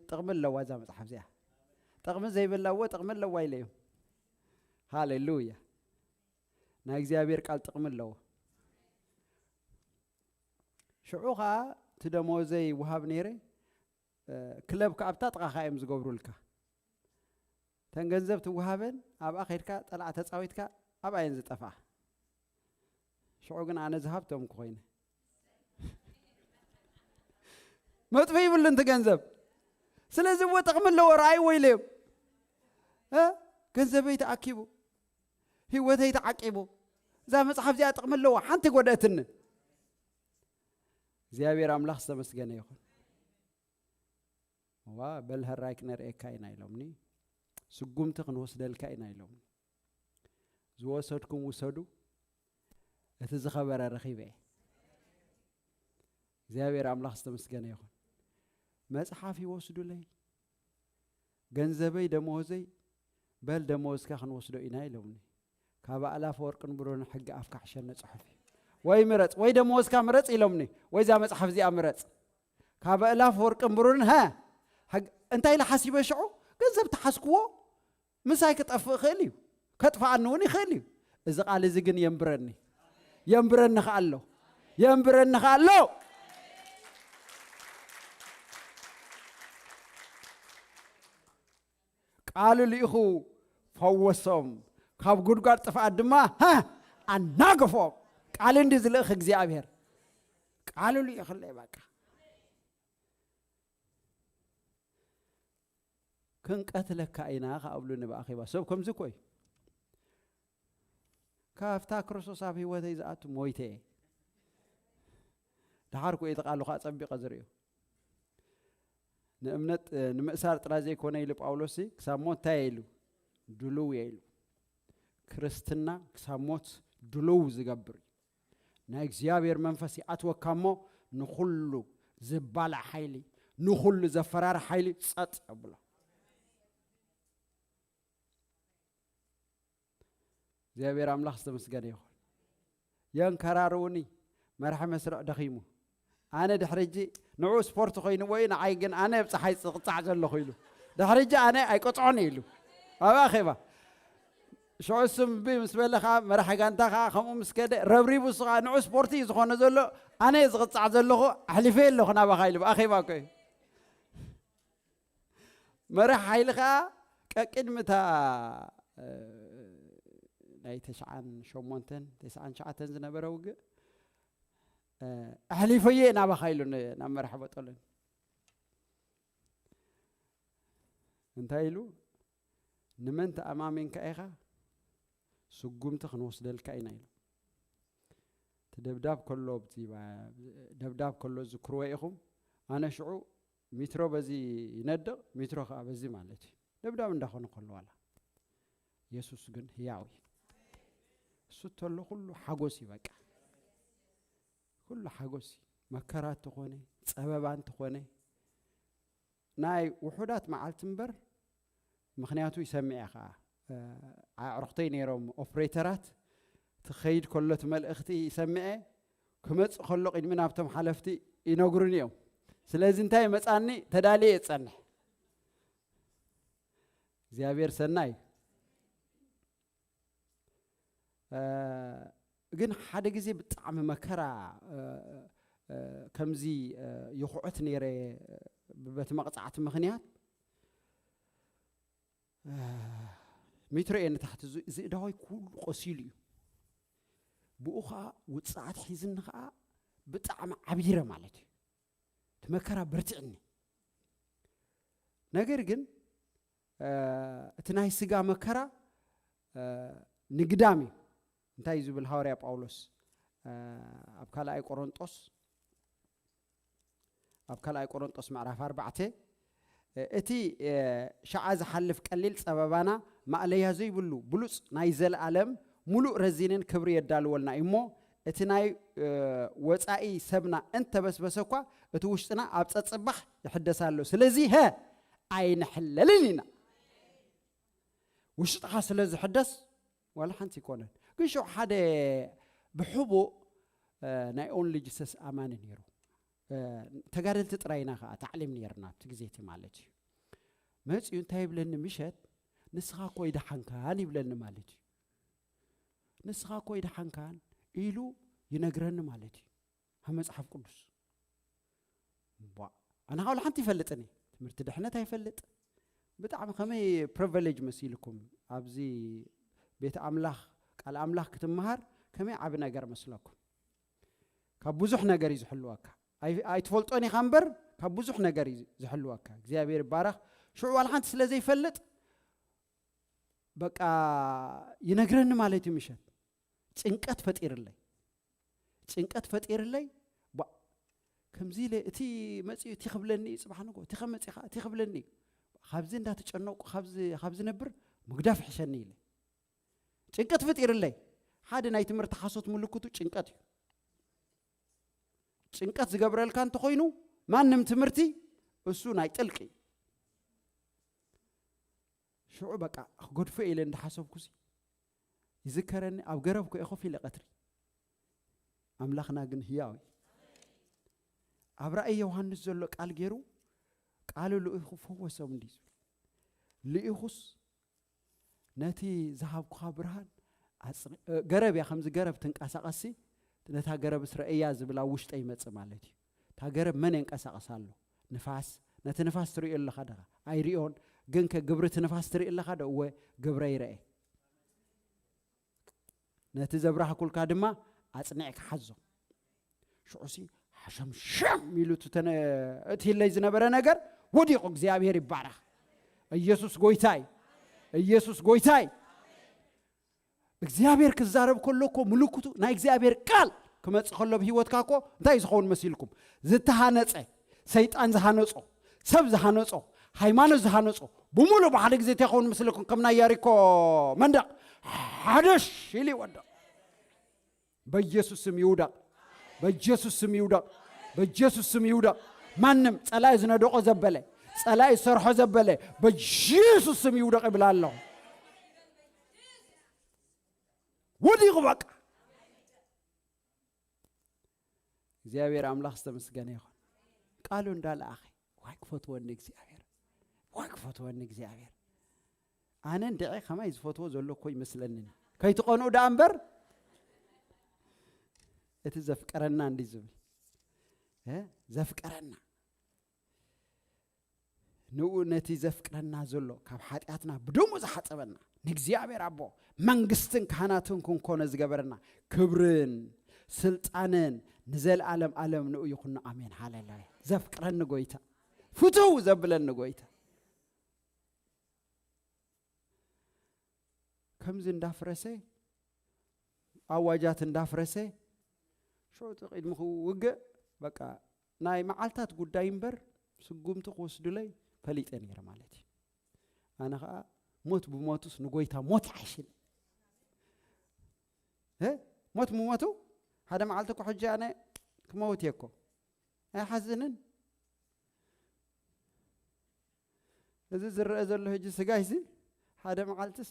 ጥቕሚ ኣለዋ እዛ መጽሓፍ እዚኣ። ጥቕሚ ዘይብላ እወ ጥቕሚ ኣለዋ ኢለ እዮም። ሃሌሉያ! ናይ እግዚኣብሔር ቃል ጥቕሚ ኣለዎ። ሽዑ ኸዓ እቲ ደመወዘይ ወሃብ ነይረ። ክለብ ከኣ ኣብታ ጥቓኻ እዮም ዝገብሩልካ። ተን ገንዘብ ትወሃበን ኣብኣ ከድካ ጠላዕ ተጻዊትካ ኣብኣ እየን ዝጠፍኣ። ሽዑ ግን ኣነ ዝሃብቶም ክኾይነ መጥፍእ ይብሉ እንት ገንዘብ። ስለዚ እወ ጥቕሚ ኣለዎ፣ ረኣይዎ ኢለ እዮም። እ? ገንዘበይ ተኣኪቡ፣ ህይወተይ ተዓቂቡ። እዛ መጽሓፍ እዚኣ ጥቕሚ ኣለዋ፣ ሓንቲ ጎደእትኒ። እግዚኣብሔር ኣምላኽ ዝተመስገነ ይኹን። እዋ በል፣ ሕራይ ክነርእየካ ኢና ኢሎምኒ። ስጉምቲ ክንወስደልካ ኢና ኢሎምኒ። ዝወሰድኩም ውሰዱ፣ እቲ ዝኸበረ ረኺበ እየ። እግዚኣብሔር ኣምላኽ ዝተመስገነ ይኹን። መጽሓፍ ይወስዱለይ፣ ገንዘበይ ደመወዘይ፣ በል ደመወዝካ ክንወስዶ ኢና ኢሎምኒ። ካብ ኣእላፍ ወርቅን ብሩርን ሕጊ ኣፍካ ሕሸኒ ጽሑፍ እዩ። ወይ ምረጽ፣ ወይ ደመወዝካ ምረጽ ኢሎምኒ፣ ወይ እዛ መጽሓፍ እዚኣ ምረጽ። ካብ ኣእላፍ ወርቅን ብሩርን፣ ሀ፣ ሕግ-፣ እንታይ ኢለ ሓሲበ ሽዑ? ገንዘብ ተሓዝክዎ ምሳይ ክጠፍእ ይኽእል እዩ፣ ከጥፍኣኒ እውን ይኽእል እዩ። እዚ ቃል እዚ ግን የንብረኒ፣ የንብረኒ ከኣ ኣሎ፣ የንብረኒ ከኣ ኣሎ። ቃሉ ልኢኹ ፈወሶም፣ ካብ ጉድጓድ ጥፍኣት ድማ፣ ሀ፣ ኣናገፎም። ቃል እንዲ ዝልእኽ እግዚኣብሔር ቃሉ ልኢኽለይ በቃ። ክንቀትለካ ኢና ከኣብሉ ንብኣኼባ ሰብ ከምዚ ኮይ ካብታ ክርስቶስ ኣብ ህይወተይ ዝኣቱ ሞይተ እየ። ደሓር ኩ እቲ ቃሉ ከዓ ጸቢቐ ዝርእዮ። ንእምነት፣ እ፣ ንምእሳር ጥራይ ዘይኮነ ኢሉ ጳውሎስ፣ ክሳብ ሞት እንታይ ኢሉ? ድሉው እየ ኢሉ። ክርስትና ክሳብ ሞት ድሉው ዝገብር እዩ። ናይ እግዚኣብሔር መንፈስ ይኣትወካ እሞ ንኹሉ ዝባላዕ ሓይሊ፣ ንኹሉ ዘፈራርሕ ሓይሊ ጸጥ የብሎ። እግዚኣብሔር ኣምላኽ ዝተመስገነ ይኹን። የንከራርውኒ፣ መራሒ መስርዕ ደኺሙ። ኣነ ድሕሪ እጂ ንዑ ስፖርት ኮይንዎ እዩ፣ ንዓይ ግን ኣነ ኣብ ፀሓይ ዝቕፃዕ ዘለኹ ኢሉ። ድሕሪ እጂ ኣነ ኣይቆፅዖን ኢሉ ኣብ ኣኼባ። ሽዑ እሱ እምቢ ምስ በለ ከዓ መራሒ ጋንታ ከዓ ከምኡ ምስ ከደ ረብሪቡ እሱ ከዓ ንዑ ስፖርት እዩ ዝኾነ ዘሎ፣ ኣነ እየ ዝቕፃዕ ዘለኹ፣ ኣሕሊፈ ኣለኹ ናባኻ ኢሉ ኣብ ኣኼባ እኮ እዩ። መራሕ ሓይሊ ከዓ ቀቅድሚ እታ፣ እ፣ ናይ ተስዓን ሸሞንተን፣ ተስዓን ትሽዓተን ዝነበረ ውግእ፣ እ፣ ኣሕሊፈዮ እየ ናባኻ ኢሉ ን-፣ ናብ መራሕ በጦሎን። እንታይ ኢሉ? ንመን ተኣማሚንካ ኢኻ? ስጉምቲ ክንወስደልካ ኢና ኢሉ። እቲ ደብዳብ ከሎ፣ ኣብቲ ባ-፣ ደብዳብ ከሎ ዝክርዎ ኢኹም። ኣነ ሽዑ ሚትሮ በዚ ይነድቕ፣ ሚትሮ ከኣ በዚ ማለት እዩ። ደብዳብ እንዳኾነ ከሎ ዋላ። የሱስ ግን ህያው እዩ። እሱ እተሎ ኩሉ ሓጎስ እዩ በቃ። ኩሉ ሓጎስ እዩ። መከራ እንተኾነ፣ ጸበባ እንተኾነ፣ ናይ ውሑዳት መዓልቲ እምበር፣ ምኽንያቱ ይሰምዕ እየ ኸዓ። እ፣ ኣዕሩኽተይ ነይሮም ኦፕሬተራት፣ ትኸይድ ከሎ እቲ መልእኽቲ ይሰምዐ፣ ክመጽእ ከሎ ቅድሚ ናብቶም ሓለፍቲ ይነግሩኒ እዮም። ስለዚ እንታይ መጻኒ ተዳልየ እየ ዝጸንሕ። እግዚኣብሔር ሰናይ። እ፣ ግን ሓደ ግዜ ብጣዕሚ መከራ፣ እ፣ እ፣ ከምዚ፣ እ፣ ይኹዕት ነይረ፣ እ፣ በቲ መቕጻዕቲ ምኽንያት፣ እ፣ ሚትሮ እየ ንታሕቲ ዝ-፣ ዝእዳወይ ኩሉ ቆሲሉ እዩ። ብኡ ኸዓ ውጽዓት ሒዝኒ ኸዓ ብጣዕሚ ዓቢረ ማለት እዩ። እቲ መከራ በርቲዕኒ። ነገር ግን፣ እ፣ እቲ ናይ ስጋ መከራ፣ እ፣ ንግዳም እዩ። እንታይ እዩ ዝብል ሃዋርያ ጳውሎስ፣ እ፣ ኣብ ካልኣይ ቆሮንጦስ፣ ኣብ ካልኣይ ቆሮንጦስ ምዕራፍ ኣርባዕተ፣ እ፣ እቲ፣ እ፣ ሸዓ ዝሓልፍ ቀሊል ጸበባና ማእለያ ዘይብሉ ብሉጽ ናይ ዘለኣለም ሙሉእ ረዚንን ክብሪ የዳልወልና እዩ እሞ፣ እቲ ናይ ወፃኢ ሰብና እንተበስበሰ እኳ እቲ ውሽጥና ኣብ ፀፅባሕ ይሕደስ ኣሎ። ስለዚ ሀ ኣይንሕለልን ኢና። ውሽጥኻ ስለ ዝሕደስ ዋላ ሓንቲ ይኮነን። ግን ሽዑ ሓደ ብሕቡእ ናይ ኦንሊ ጂሰስ ኣማኒ ነይሩ። ተጋደልቲ ጥራይና ከዓ ታዕሊም ነይርና ኣብቲ ግዜ እቲ ማለት እዩ። መፅኡ እንታይ ይብለኒ፣ ምሸት ንስኻ እኮ ይደሓንካን ይብለኒ ማለት እዩ። ንስኻ እኮ ይደሓንካን ኢሉ ይነግረኒ ማለት እዩ። ኣብ መፅሓፍ ቅዱስ ኣነ ካብ ሓንቲ ይፈልጥኒ ትምህርቲ ድሕነት ኣይፈልጥ። ብጣዕሚ ከመይ ፕሪቪሌጅ መሲልኩም ኣብዚ ቤት ኣምላኽ ቃል ኣምላኽ ክትመሃር ከመይ ዓቢ ነገር መስለኩም። ካብ ብዙሕ ነገር እዩ ዝሕልወካ። ኣይትፈልጦን ኢኻ እምበር ካብ ብዙሕ ነገር እዩ ዝሕልወካ። እግዚኣብሔር ይባረኽ። ሽዑ ዋላ ሓንቲ ስለ ዘይፈልጥ በቃ ይነግረኒ ማለት እዩ። ምሸት ጭንቀት ፈጢርለይ ጭንቀት ፈጢርለይ ከምዚ ኢለ እቲ መፅኡ እቲ ክብለኒ እዩ፣ ፅባሕ ንጎ እቲ ከመፅኻ እቲ ክብለኒ እዩ። ካብዚ እንዳተጨነቁ ካብ ዝነብር ምግዳፍ ይሕሸኒ ኢለ ጭንቀት ፈጢርለይ። ሓደ ናይ ትምህርቲ ሓሶት ምልክቱ ጭንቀት እዩ። ጭንቀት ዝገብረልካ እንተኮይኑ ማንም ትምህርቲ እሱ ናይ ጥልቂ። ሽዑ በቃ ክገድፎ ኢለ እንዳሓሰብኩሲ ይዝከረኒ፣ ኣብ ገረብ ኮ ኮፍ ኢለ ቀትሪ። ኣምላኽና ግን ህያው እዩ። ኣብ ራእይ ዮሃንስ ዘሎ ቃል ገይሩ ቃሉ ልኢኹ ፈወሶም እንዲ ዝብል ልኢኹስ ነቲ ዝሃብኩኻ ብርሃን ኣጽኒ-፣ እ፣ ገረብ እያ፣ ከምዚ ገረብ ትንቀሳቐስሲ ነታ ገረብ ስረእያ ዝብል ኣብ ውሽጠ ይመጽእ ማለት እዩ። እታ ገረብ መን የንቀሳቕሳ ኣሎ? ንፋስ። ነቲ ንፋስ ትርእዮ ኣለኻ ደኻ? ኣይርእዮን። ግን ከ ግብሪ እቲ ንፋስ ትርኢ ኣለኻ ዶ? እወ፣ ግብረ ይረኤ። ነቲ ዘብራህኩልካ ድማ ኣጽኒዕካ ሓዞ። ሽዑሲ ሓሸምሸም ኢሉ እቲ ተነ-፣ እቲ ኢለይ ዝነበረ ነገር ወዲቑ። እግዚኣብሔር ይባረኽ። ኢየሱስ ጎይታይ፣ ኢየሱስ ጎይታይ። እግዚኣብሔር ክዛረብ ከሎ እኮ ምልክቱ ናይ እግዚኣብሔር ቃል ክመጽእ ከሎ ብህይወትካ እኮ እንታይ ዝኸውን መሲልኩም? ዝተሃነጸ፣ ሰይጣን ዝሃነጾ፣ ሰብ ዝሃነጾ፣ ሃይማኖት ዝሃነጾ ብምሉእ ብሓደ ግዜ እንታይ ይኸውን ምስልኩም? ከም ናይ ያሪኮ መንደቕ ሓደሽ ኢሉ ይወድቕ። በኢየሱስ ስም ይውደቕ። በኢየሱስ ስም ይውደቕ። በኢየሱስ ስም ይውደቕ። ማንም ጸላኢ ዝነደቆ ዘበለ፣ ጸላኢ ዝሰርሖ ዘበለ በኢየሱስ ስም ይውደቕ ይብል ኣለኹ። ወዲቑ በቃ። እግዚኣብሔር ኣምላኽ ዝተመስገነ ይኹን። ቃሉ እንዳለኣኸ ዋይ ክፈትወኒ እግዚኣብሔር፣ ዋይ ክፈትወኒ እግዚኣብሔር። ኣነ እንድዒ ከማይ ዝፈትዎ ዘሎ እኮ ይመስለኒ። ከይትቐንኡ ደኣ እምበር እቲ ዘፍቀረና እንዲ ዝብል፣ እ፣ ዘፍቀረና ንኡ ነቲ ዘፍቅረና ዘሎ ካብ ሓጢኣትና ብደሙ ዝሓጸበና ንእግዚኣብሔር ኣቦ መንግስትን ካህናትን ክንኮነ ዝገበረና ክብርን ስልጣንን ንዘለኣለም ኣለም ንኡ ይኹን። ኣሜን ሃሌሉያ። ዘፍቅረኒ ጎይታ፣ ፍትው ዘብለኒ ጎይታ። ከምዚ እንዳፍረሰ፣ ኣዋጃት እንዳፍረሰ፣ ሽዑ እቲ ቅድሚ ክውግእ በቃ ናይ መዓልታት ጉዳይ እምበር ስጉምቲ ክወስዱለይ ፈሊጠ ነይረ ማለት እዩ። ኣነ ኸዓ ሞት ብሞቱስ ንጎይታ ሞት ይሓይሽን። እ? ሞት ብሞቱ ሓደ መዓልቲ እኮ ሕጂ ኣነ ክመውት እየ እኮ። ኣይሓዝንን? እዚ ዝረአ ዘሎ ሕጂ ስጋይሲ ሓደ መዓልትስ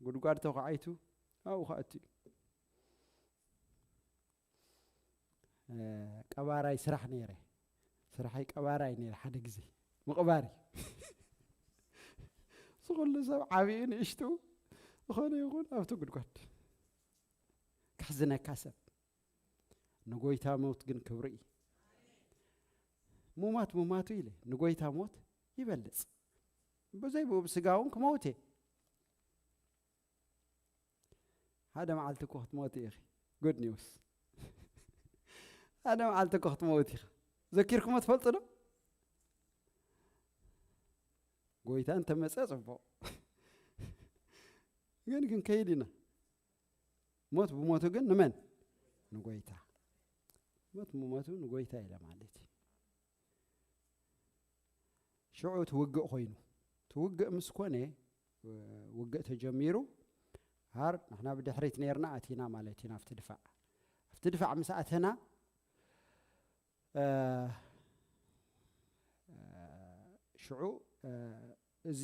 ጉድጓድ ተኳዓይቱ ኣብኡ ከእቱ እዩ። እ፣ ቀባራይ ስራሕ ነይረ። ስራሐይ ቀባራይ ነይረ። ሓደ ግዜ ምቕባር እዩ። እዚ ኩሉ ሰብ ዓብዩ ንእሽቱ ዝኾነ ይኹን ኣብቲ ጉድጓድ ከሕዝነካ ሰብ። ንጎይታ ሞት ግን ክብሪ እዩ። ሙማት ሙማቱ ኢለ ንጎይታ ሞት ይበልጽ። ብዘይ ብኡ ብስጋ እውን ክመውት እየ። ሓደ መዓልቲ እኮ ክትሞት ኢኺ። ጉድ ኒውስ። ሓደ መዓልቲ እኮ ክትመውት ኢኻ። ዘኪርኩሞ ትፈልጡ ዶ? ጎይታ እንተመጸ ጽቡቕ። ግን ክንከይድ ኢና። ሞት ብሞቱ ግን ንመን? ንጎይታ። ሞት ብሞቱ ንጎይታ ኢለ ማለት እዩ። ሽዑ እቲ ውግእ ኮይኑ። እቲ ውግእ ምስ ኮነ፣ ውግእ ተጀሚሩ፣ ሃር ንሕና ብድሕሪት ነርና ኣቲና ማለት እዩ ናብቲ ድፋዕ። ኣብቲ ድፋዕ ምስ ኣተና፣ እ፣ እ፣ ሽዑ፣ እ፣ እዚ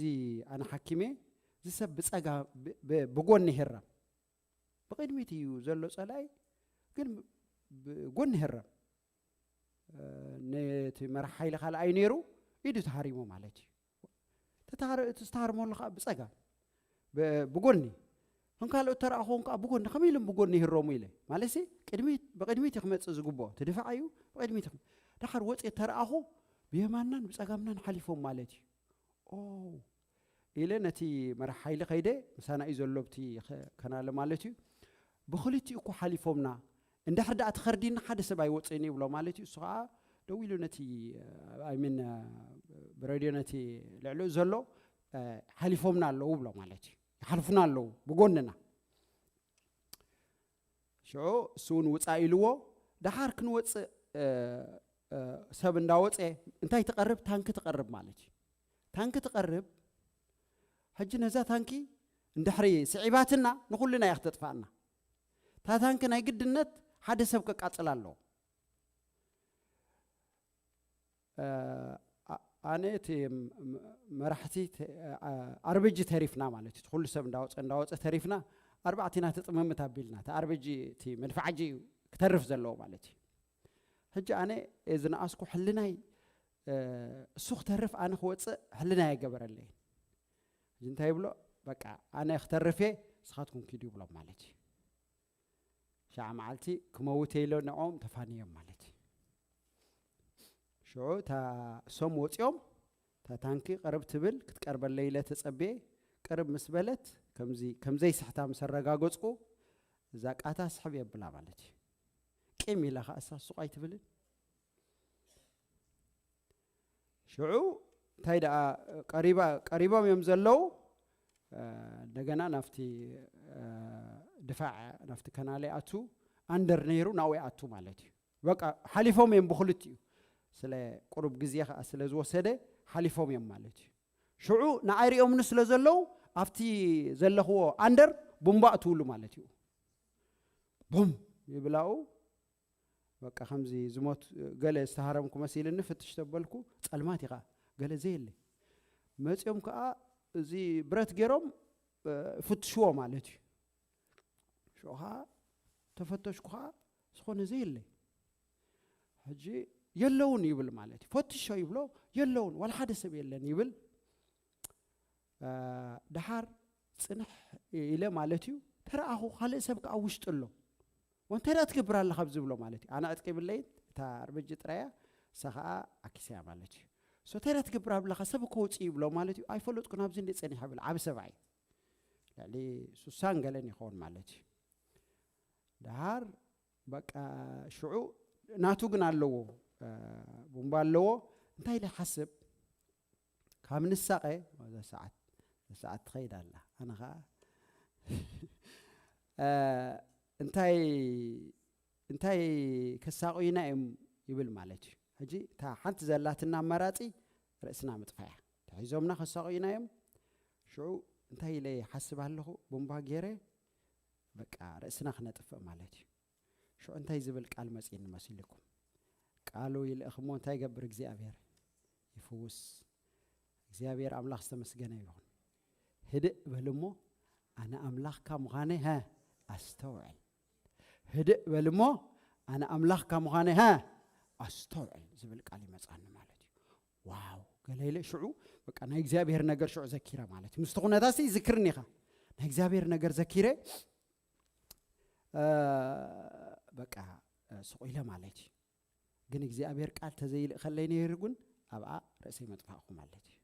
ኣነ ሓኪመ፣ እዚ ሰብ ብጸጋ-፣ ብ-፣ ብ-፣ ብጎኒ ይህረም። ብቕድሚት እዩ ዘሎ ጸላኢ፣ ግን ብጎኒ ይህረም። እ፣ ነቲ መራሕ ሓይሊ ካልኣይ ነይሩ፣ ኢዱ ተሃሪሙ ማለት እዩ። ተታሃረ-፣ እቲ ዝተሃርመሉ ከዓ ብጸጋም፣ ብ-፣ ብጎኒ። ከም ካልኦት ተረኣኹ እውን ከዓ ብጎኒ፣ ከመይ ኢሎም ብጎኒ ይህረሙ ኢለ። ማለትሲ፣ ቅድሚት፣ ብቕድሚት እዩ ክመጽእ ዝግብኦ። እቲ ድፋዕ እዩ፣ ብቕድሚት እዩ ክመ-፣ ደሓር ወጽኤ ተረኣኹ፣ ብየማናን ብጸጋምናን ሓሊፎም ማለት እዩ። ኦ፣ ኢለ ነቲ መራሕ ሓይሊ ከይደ፣ ምሳና እዩ ዘሎ ብቲ ከ-፣ ከናለ ማለት እዩ። ብኽልቲኡ እኮ ሓሊፎምና፣ እንድሕር ደኣ ተኸርዲና ሓደ ሰብ ኣይወፅእን ይብሎ ማለት እዩ። እሱ ከዓ ደው ኢሉ ነቲ፣ I mean፣ ብሬድዮ ነቲ ልዕሊኡ ዘሎ፣ እ፣ ሓሊፎምና ኣለዉ ብሎ ማለት እዩ። ይሓልፉና ኣለዉ ብጎንና። ሽዑ እሱ እውን ውፃእ ኢልዎ። ደሓር ክንወፅእ፣ እ፣ እ፣ ሰብ እንዳወፀ እንታይ ትቐርብ? ታንኪ ትቐርብ ማለት እዩ። ታንኪ ትቐርብ። ሕጂ ነዛ ታንኪ እንድሕሪ ስዒባትና ንኹልና እያ ክተጥፋእና። እታ ታንኪ ናይ ግድነት ሓደ ሰብ ከቃፅላ ኣለዎ። እ፣ ኣ-፣ ኣነ እቲ ም-፣ ም-፣ መራሕቲ ተ-፣ ኣ-፣ ኣርበጂ ተሪፍና ማለት እዩ። እቲ ኩሉ ሰብ እንዳወፀ፣ እንዳወፀ ተሪፍና፣ ኣርባዕቲና ተጥምምት ኣቢልና። እቲ ኣርበጂ፣ እቲ መድፍዓጂ እዩ ክተርፍ ዘለዎ ማለት እዩ። ሕጂ ኣነ ዝነኣስኩ ሕልናይ፣ እ፣ እሱ ክተርፍ ኣነ ክወፅእ ሕልናይ ኣይገበረለይን። ሕጂ እንታይ ይብሎ? በቃ ኣነ ክተርፍ እየ፣ ንስኻትኩም ኪዱ ይብሎም ማለት እዩ። ሸዓ መዓልቲ ክመውት ኢሎ ንዕኦም ተፋንዮም ማለት እዩ። ሽዑ እታ እሶም ወፂኦም፣ እታ ታንኪ ቅርብ ትብል፣ ክትቀርበለይ ኢለ ተፀብየ። ቅርብ ምስ በለት፣ ከምዚ፣ ከም ዘይስሕታ ምስ ኣረጋገፅኩ፣ እዛ ቃታ ስሕብ የብላ ማለት እዩ። ቂም ኢላ ኸዓ እሳ ሱቕ ኣይትብልን። ሽዑ እንታይ ደኣ ቀሪባ-፣ ቀሪቦም እዮም ዘለዉ። እ፣ እንደገና ናብቲ፣ እ፣ ድፋዕ፣ ናብቲ ከናለ ኣቱ፣ ኣንደር ነይሩ፣ ናብኡ ኣቱ ማለት እዩ። በቃ ሓሊፎም እዮም ብኽልቲኡ። ስለ ቁሩብ ግዜ ኸዓ ስለ ዝወሰደ ሓሊፎም እዮም ማለት እዩ። ሽዑ ንዓይ ሪኦምኒ ስለ ዘለዉ ኣብቲ ዘለኽዎ ኣንደር ቡምባ እትውሉ ማለት እዩ። ቡም ይብላኡ። በቃ ከምዚ ዝሞት ገለ ዝተሃረምኩ መሲልኒ ፍትሽ ተበልኩ፣ ጸልማት ኢኻ፣ ገለ ዘየለ። መጺኦም ከኣ እዚ ብረት ገይሮም፣ እ፣ ፍትሽዎ ማለት እዩ። ሽዑ ኸኣ ተፈተሽኩ ኸኣ ዝኾነ ዘየለ። ሕጂ የለውን ይብል ማለት እዩ። ፈትሾ ይብሎ፣ የለውን፣ ዋላ ሓደ ሰብ የለን ይብል። እ፣ ደሓር ጽንሕ ኢለ ማለት እዩ፣ ተረኣኹ፣ ካልእ ሰብ ከኣ ውሽጢ ኣሎ። ወንታይ ደኣ ትገብር ኣለኻ ኣብዚ ብሎ ማለት እዩ። ኣነ ዕጥቂ የብለይን፣ እታ ኣርበጂ ጥራያ፣ እሳ ኸኣ ኣኪሰያ ማለት እዩ። ሶ እንታይ ደኣ ትገብር ኣለኻ፣ ሰብ እኮ ውጽእ ይብሎ ማለት እዩ። ኣይፈለጥኩን፣ ኣብዚ እንደ ጸኒሐ ብል፣ ዓቢ ሰብኣይ። ልዕሊ ሱሳን ገለን ይኸውን ማለት እዩ። ደሓር በቃ ሽዑ ናቱ ግን ኣለዎ፣ እ፣ ቡምባ ኣለዎ። እንታይ ኢለ ይሓስብ፣ ካብ ንሳቐ፣ እዛ ሰዓት፣ እዛ ሰዓት ትኸይድ ኣላ። ኣነ ኸኣ፣ እ፣ እንታይ፣ እንታይ ከሳቑዩና እዮም ይብል ማለት እዩ። ሕጂ እታ ሓንቲ ዘላትና ኣማራጺ ርእስና ምጥፋእ እያ። ተሒዞምና ከሳቑዩና እዮም። ሽዑ እንታይ ኢለ ይሓስብ ኣለኹ፣ ቡምባ ገይረ፣ በቃ ርእስና ክነጥፍእ ማለት እዩ። ሽዑ እንታይ ዝብል ቃል መጺእኒ መሲልኩም? ቃሉ ይልእኽ እሞ እንታይ ይገብር እግዚኣብሔር? ይፍውስ። እግዚኣብሔር ኣምላኽ ዝተመስገነ ይኹን። ህድእ በል እሞ ኣነ ኣምላኽካ ምዃነ፣ ሀ፣ ኣስተውዕል። ህድእ በል እሞ ኣነ ኣምላኽካ ምዃነ፣ ሀ፣ ኣስተውዕል ዝብል ቃል ይመጻኒ ማለት እዩ። ዋው፣ ገለ ኢለ ሽዑ በቃ ናይ እግዚኣብሔር ነገር ሽዑ ዘኪረ ማለት እዩ። ምስቲ ኩነታሲ ይዝክርኒ ኢኻ። ናይ እግዚኣብሔር ነገር ዘኪረ፣ እ፣ በቃ፣ እ፣ ስቕ ኢለ ማለት እዩ። ግን እግዚኣብሔር ቃል ተዘይልእኸለይ ነይሩ ግን ኣብኣ ርእሰይ መጥፋእኹ ማለት እዩ።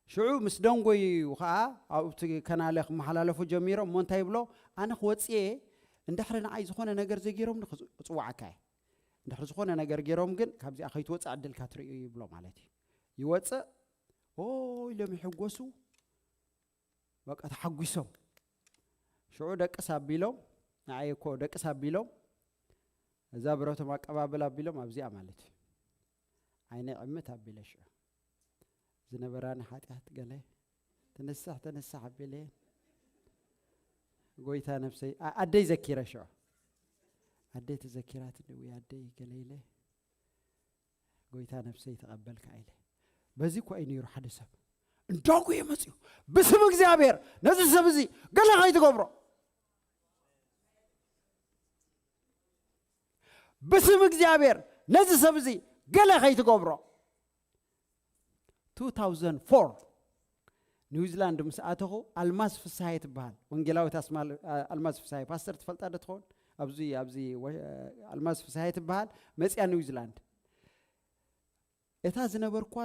ሽዑ ምስ ደንጎዩ ኸዓ ኣብቲ ከናለ ክመሓላለፉ ጀሚሮም። እሞ እንታይ ይብሎ? ኣነ ክወፅእ እየ፣ እንድሕሪ ንዓይ ዝኾነ ነገር ዘይገይሮም ክፅ-፣ ክፅውዓካ እየ። እንድሕሪ ዝኾነ ነገር ገይሮም ግን ካብዚኣ ከይትወፅእ ዕድልካ ትርእዩ ይብሎ ማለት እዩ። ይወፅእ፣ ኦ ኢሎም ይሕጎሱ። በቃ ተሓጒሶም። ሽዑ ደቅስ ኣቢሎም፣ ንዓይ እኮ ደቅስ ኣቢሎም፣ እዛ ብረቶም ኣቀባብል ኣቢሎም ኣብዚኣ ማለት እዩ። ዓይነይ ዕምት ኣቢለ ሽዑ ዝነበራኒ ሓጢኣት ገለ ትንሳሕ ትንሳሕ ኣቢለየን። ጎይታ ነፍሰይ፣ ኣ-፣ ኣደይ ዘኪረ ሽዑ። ኣደይ ተዘኪራትኒ፣ ወይ ኣደይ ገለ ኢለ፣ ጎይታ ነፍሰይ ተቐበልካ ኢለ። በዚ እኮ እዩ ነይሩ ሓደ ሰብ። እንዳጉየ መጽዩ፣ "ብስም እግዚኣብሔር ነዚ ሰብ እዚ ገለ ከይትገብሮ። ብስም እግዚኣብሔር ነዚ ሰብ እዚ ገለ ከይትገብሮ." two thousand four ኒውዚላንድ ምስ ኣተኹ፣ ኣልማዝ ፍስሃየ ትበሃል፣ ወንጌላዊት ኣስማል-፣ ኣ-፣ ኣልማዝ ፍስሃየ፣ ፓስተር ትፈልጣ ዶ ትኸውን? ኣብዚ፣ ኣብዚ ወ-፣ ኣልማዝ ፍስሃየ ትበሃል፣ መጽያ ኒውዚላንድ። እታ ዝነበርኳ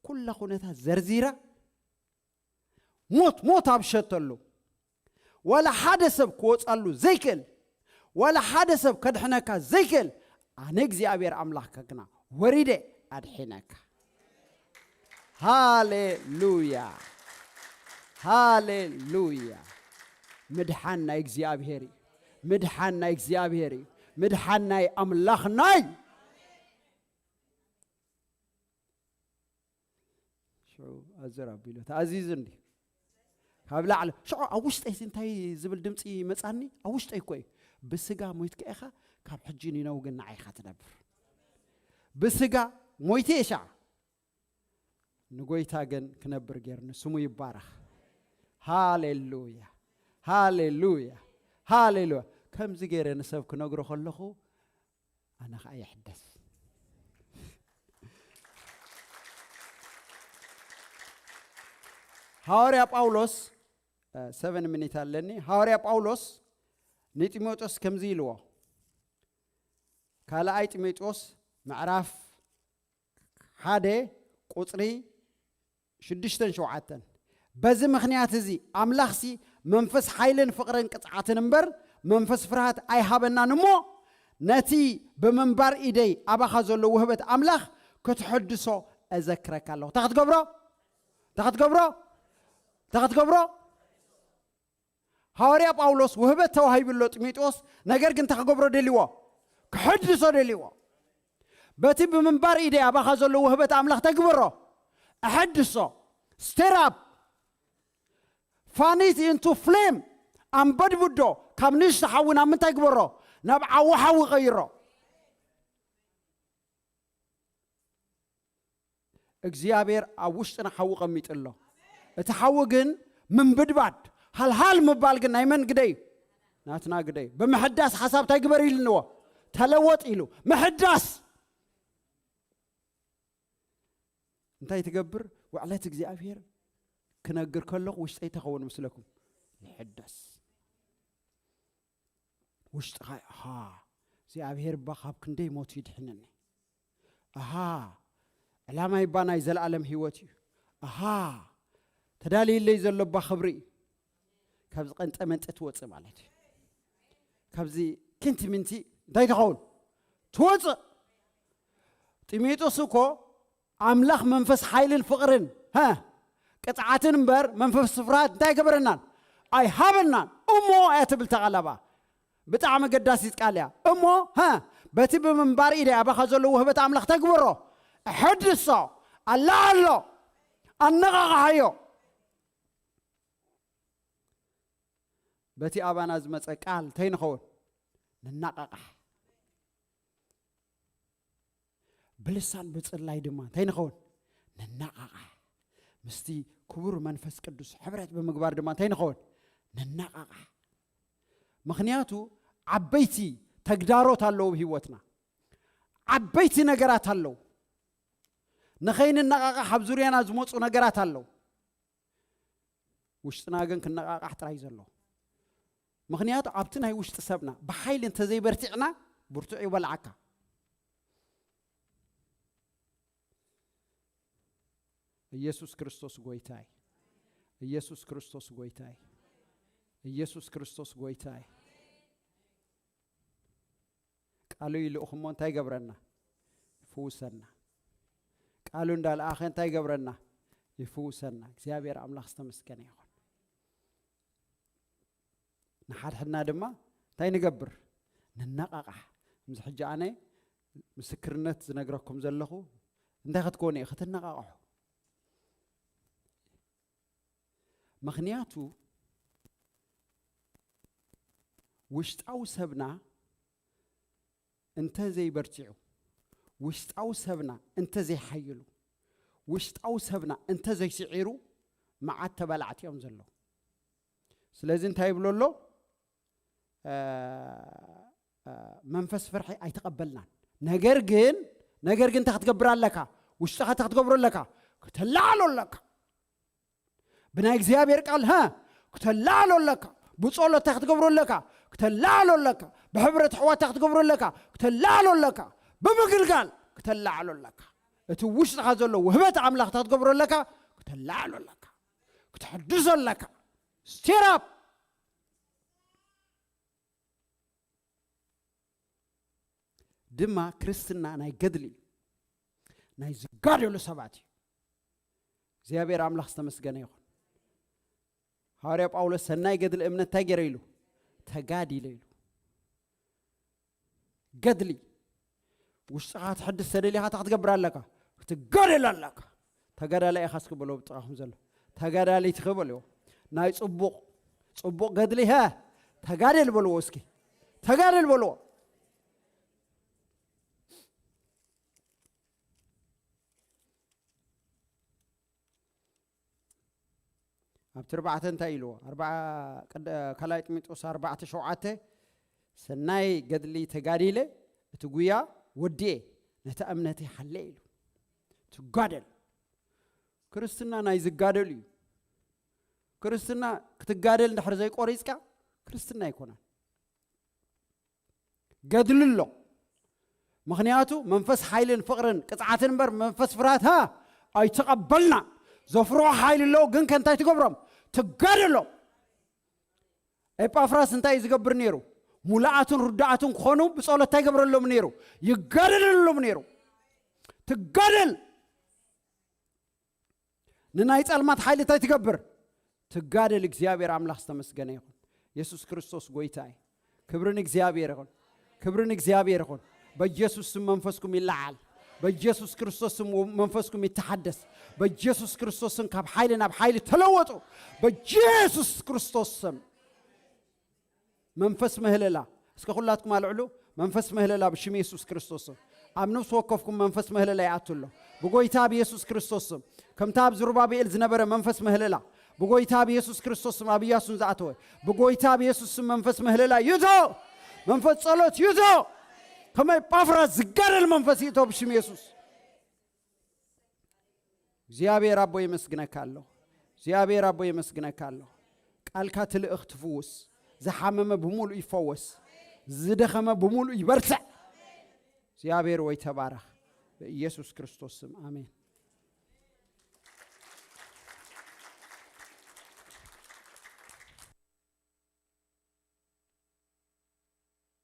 ኩላ ኩነታት ዘርዚራ፣ ሞት፣ ሞት ኣብ ሸተሉ፣ ዋላ ሓደ ሰብ ክወጻሉ ዘይክእል፣ ዋላ ሓደ ሰብ ከድሕነካ ዘይክእል፣ ኣነ እግዚኣብሔር ኣምላኽካ ግና ወሪደ ኣድሒነካ። ሃሌሉያ፣ ሃሌሉያ። ምድሓን ናይ እግዚኣብሔር እዩ። ምድሓን ናይ እግዚኣብሔር እዩ። ምድሓን ናይ ኣምላኽና እዩ። ሽዑ ኣዘር ኣቢሉ ተኣዚዙ እንዲ ካብ ላዕሊ ሽዑ ኣብ ውሽጠይ እንታይ ዝብል ድምፂ መፃኒ? ኣብ ውሽጠይ እኮ እዩ፣ "ብስጋ ሞይትካ ኢኻ፣ ካብ ሕጂ ንነው ግን ንዓይኻ ትነብር። ብስጋ ሞይተ እየ ሻዕ፣ ንጎይታ ግን ክነብር ጌርኒ፣ ስሙ ይባረኽ። ሃሌሉያ፣ ሃሌሉያ፣ ሃሌሉያ." ከምዚ ገይረ ንሰብ ክነግሮ ከለኹ ኣነ ኸዓ ይሕደስ። ሃዋርያ ጳውሎስ፣ እ፣ ሰቨን ሚኒት ኣለኒ። ሃዋርያ ጳውሎስ ንጢሞቴዎስ ከምዚ ኢልዎ፣ ካልኣይ ጢሞቴዎስ ምዕራፍ ሓደ ቁጽሪ ሽዱሽተን ሸውዓተን፣ "በዚ ምኽንያት እዚ ኣምላኽሲ መንፈስ ሓይልን ፍቕርን ቅጽዓትን እምበር መንፈስ ፍርሃት ኣይሃበናን እሞ፣ ነቲ ብምንባር ኢደይ ኣባኻ ዘሎ ውህበት ኣምላኽ ክትሕድሶ እዘክረካ ኣለኹ." እንታይ ክትገብሮ? እንታይ ክትገብሮ? እንታይ ክትገብሮ? ሃዋርያ ጳውሎስ ውህበት ተዋሂቡ ኣሎ ጢሞቴዎስ፣ ነገር ግን እንታይ ክገብሮ ደልዎ? ክሕድሶ ደልዎ። "በቲ ብምንባር ኢደይ ኣባኻ ዘሎ ውህበት ኣምላኽ ተግብሮ፣ ኣሐድሶ፣ stir up፣ fan it into flame፣ ኣንበድብዶ፣ ካብ ንእሽቶ ሓዊ ናብ ምንታይ ግበሮ? ናብ ዓዊ ሓዊ ቀይሮ." እግዚኣብሔር ኣብ ውሽጥና ሓዊ ቀሚጡ ኣሎ። እቲ ሓዊ ግን ምንብድባድ፣ ሃልሃል ምባል ግን ናይ መን ግደ እዩ? ናትና ግደ እዩ። ብምሕዳስ ሓሳብ እንታይ ግበር ኢልንዎ? ተለወጥ ኢሉ። ምሕዳስ እንታይ ትገብር? ውዕለት እግዚኣብሔር ክነግር ከለኹ ውሽጠይ ተኸውን ምስለኩም ይሕደስ። ውሽጥኻ፣ ኣሃ፣ እግዚኣብሔር እባ ካብ ክንደይ ሞት ይድሕነኒ። ኣሃ፣ ዕላማይ እባ ናይ ዘለኣለም ህይወት እዩ። ኣሃ፣ ተዳልይለይ ዘሎ እባ ክብሪ እዩ። ካብዚ ቀንጠ መንጠ ትወፅእ ማለት እዩ። ካብዚ ክንቲ ምንቲ እንታይ ትኸውን? ትወፅእ። ጢሞቴዎስ እኮ ኣምላኽ መንፈስ ሓይልን ፍቕርን፣ ሃ፣ ቅጽዓትን እምበር መንፈስ ፍርሃት እንታይ ገበረናን? ኣይሃበናን። እሞ እያ ትብል ተቓላባ። ብጣዕሚ ገዳሲት ቃል እያ። እሞ፣ ሃ፣ በቲ ብምንባር ኢደ ኣባኻ ዘሎ ውህበት ኣምላኽ ተግብሮ፣ ሕድሶ፣ ኣላዓሎ፣ ኣነቓቕሓዮ። በቲ ኣባና ዝመጸ ቃል እንታይ ንኸውን? ንናቓቓሕ። ብልሳን ብጽላይ ድማ እንታይ ንኸውን? ንናቓቓሕ። ምስቲ ክቡር መንፈስ ቅዱስ ሕብረት ብምግባር ድማ እንታይ ንኸውን? ንናቓቓሕ። ምኽንያቱ ዓበይቲ ተግዳሮት ኣለዉ ኣብ ህይወትና። ዓበይቲ ነገራት ኣለዉ። ንኸይንነቓቓሕ ኣብ ዙርያና ዝመጹ ነገራት ኣለዉ። ውሽጥና ግን ክነቓቓሕ ጥራይ ዘሎ። ምኽንያቱ ኣብቲ ናይ ውሽጢ ሰብና ብሓይሊ እንተዘይበርቲዕና ብርቱዕ ይበልዓካ። ኢየሱስ ክርስቶስ ጎይታይ። ኢየሱስ ክርስቶስ ጎይታይ። ኢየሱስ ክርስቶስ ጎይታይ። ቃሉ ይልእኹ እሞ እንታይ ይገብረና? ይፍውሰና። ቃሉ እንዳልኣኸ እንታይ ይገብረና? ይፍውሰና። እግዚኣብሔር ኣምላኽ ዝተመስገነ ይኹን። ንሓድሕድና ድማ እንታይ ንገብር? ንነቓቓሕ። ከምዚ ሕጂ ኣነ ምስክርነት ዝነግረኩም ዘለኹ እንታይ ክትኮኑ እዩ? ክትነቓቕሑ። ምኽንያቱ ውሽጣዊ ሰብና እንተ ዘይበርቲዑ፣ ውሽጣዊ ሰብና እንተ ዘይሓይሉ፣ ውሽጣዊ ሰብና እንተ ዘይስዒሩ፣ መዓት ተባላዕቲ እዮም ዘለዉ። ስለዚ እንታይ ይብሎ ኣሎ? እ፣ እ፣ መንፈስ ፍርሒ ኣይተቐበልናን። ነገር ግን፣ ነገር ግን እንታይ ክትገብር ኣለካ? ውሽጥኻ እንታይ ክትገብሮ ኣለካ? ክተላዕሎ ኣለካ። ብናይ እግዚኣብሔር ቃል፣ ሃ፣ ክተላዕሎ ኣለካ። ብጸሎት እንታይ ክትገብሮ ኣለካ? ክተላዕሎ ኣለካ። ብሕብረት ኣሕዋት እንታይ ክትገብሮ ኣለካ? ክተላዕሎ ኣለካ። ብምግልጋል ክተላዕሎ ኣለካ። እቲ ውሽጥኻ ዘሎ ውህበት ኣምላኽ እንታይ ክትገብሮ ኣለካ? ክተላዕሎ ኣለካ። ክትሕድሶ ኣለካ። ስቴር ኣፕ። ድማ ክርስትና ናይ ገድሊ እዩ። ናይ ዝጋደሉ ሰባት እዩ። እግዚኣብሔር ኣምላኽ ዝተመስገነ ይኹን። ሃዋርያ ጳውሎስ ሰናይ ገድሊ እምነት እንታይ ገይረ ኢሉ? ተጋዲለ ኢሉ። ገድሊ። ውሽጥኻ ክትሕድስ ተደሊኻ እንታይ ክትገብር ኣለካ? ክትጋደል ኣለካ። ተጋዳላይ ኢኻ እስኪ በሎ ብጥቓኹም ዘሎ። ተጋዳሊት ኢኺ በልዎ። ናይ ጽቡቕ፣ ጽቡቕ ገድሊ፣ ሀ፣ ተጋደል በልዎ እስኪ። ተጋደል በልዎ። ኣብቲ ኣርባዕተ እንታይ ኢልዎ? ኣርባዓ፣ ቀደ-፣ ካልኣይ ጢሞቴዎስ ኣርባዕተ ሸውዓተ፣ ሰናይ ገድሊ ተጋዲለ፣ እቲ ጉያ ወዲኤ፣ ነታ እምነተይ ሓለ ኢሉ። ትጋደል። ክርስትና ናይ ዝጋደሉ እዩ። ክርስትና ክትጋደል እንድሕር ዘይቆሪጽካ፣ ክርስትና ኣይኮነን። ገድሊ ኣሎ። ምኽንያቱ መንፈስ ሓይልን ፍቕርን ቅጽዓትን እምበር መንፈስ ፍርሃት፣ ሃ፣ ኣይተቐበልና። ዘፍርሆ ሓይሊ ኣለዎ፣ ግን ከ እንታይ ትገብሮም? ትጋደሎም። ኤጳፍራስ እንታይ እዩ ዝገብር ነይሩ? ሙሉኣትን ርዱኣትን ክኾኑ ብጸሎት እንታይ ይገብረሎም ነይሩ? ይጋደለሎም ነይሩ። ትጋደል። ንናይ ጸልማት ሓይሊ እንታይ ትገብር? ትጋደል። እግዚኣብሔር ኣምላኽ ዝተመስገነ ይኹን። የሱስ ክርስቶስ ጎይታ እዩ። ክብሪ ንእግዚኣብሔር ይኹን። ክብሪ ንእግዚኣብሔር ይኹን። በኢየሱስ ስም መንፈስኩም ይለዓል። በኢየሱስ ክርስቶስ ስም መንፈስኩም ይተሓደስ። በኢየሱስ ክርስቶስ ስም ካብ ሓይሊ ናብ ሓይሊ ተለወጡ። በኢየሱስ ክርስቶስ ስም። መንፈስ ምህለላ። እስከ ኩላትኩም ኣልዕሉ። መንፈስ ምህለላ ብሽም የሱስ ክርስቶስ ስም። ኣብ ነፍሲ ወከፍኩም መንፈስ ምህለላ ይኣቱ ኣሎ። ብጎይታ ብየሱስ ክርስቶስ ስም። ከምታ ኣብ ዝሩባቤል ዝነበረ መንፈስ ምህለላ፣ ብጎይታ ብየሱስ ክርስቶስ ስም ኣብ ኢያሱን ዝኣተወ፣ ብጎይታ ብየሱስ ስም መንፈስ ምህለላ ይእቶ። መንፈስ ጸሎት ይእቶ። ከመይ ጳፍራ ዝጋደል መንፈስ ይእቶ ብሽም የሱስ። እግዚኣብሔር ኣቦ የመስግነካ ኣለኹ። እግዚኣብሔር ኣቦ የመስግነካ ኣለኹ። ቃልካ ትልእኽ ትፍውስ። ዝሓመመ ብምሉእ ይፈወስ። ዝደኸመ ብምሉእ ይበርትዕ። እግዚኣብሔር ወይ ተባረኽ። ብኢየሱስ ክርስቶስ ስም ኣሜን።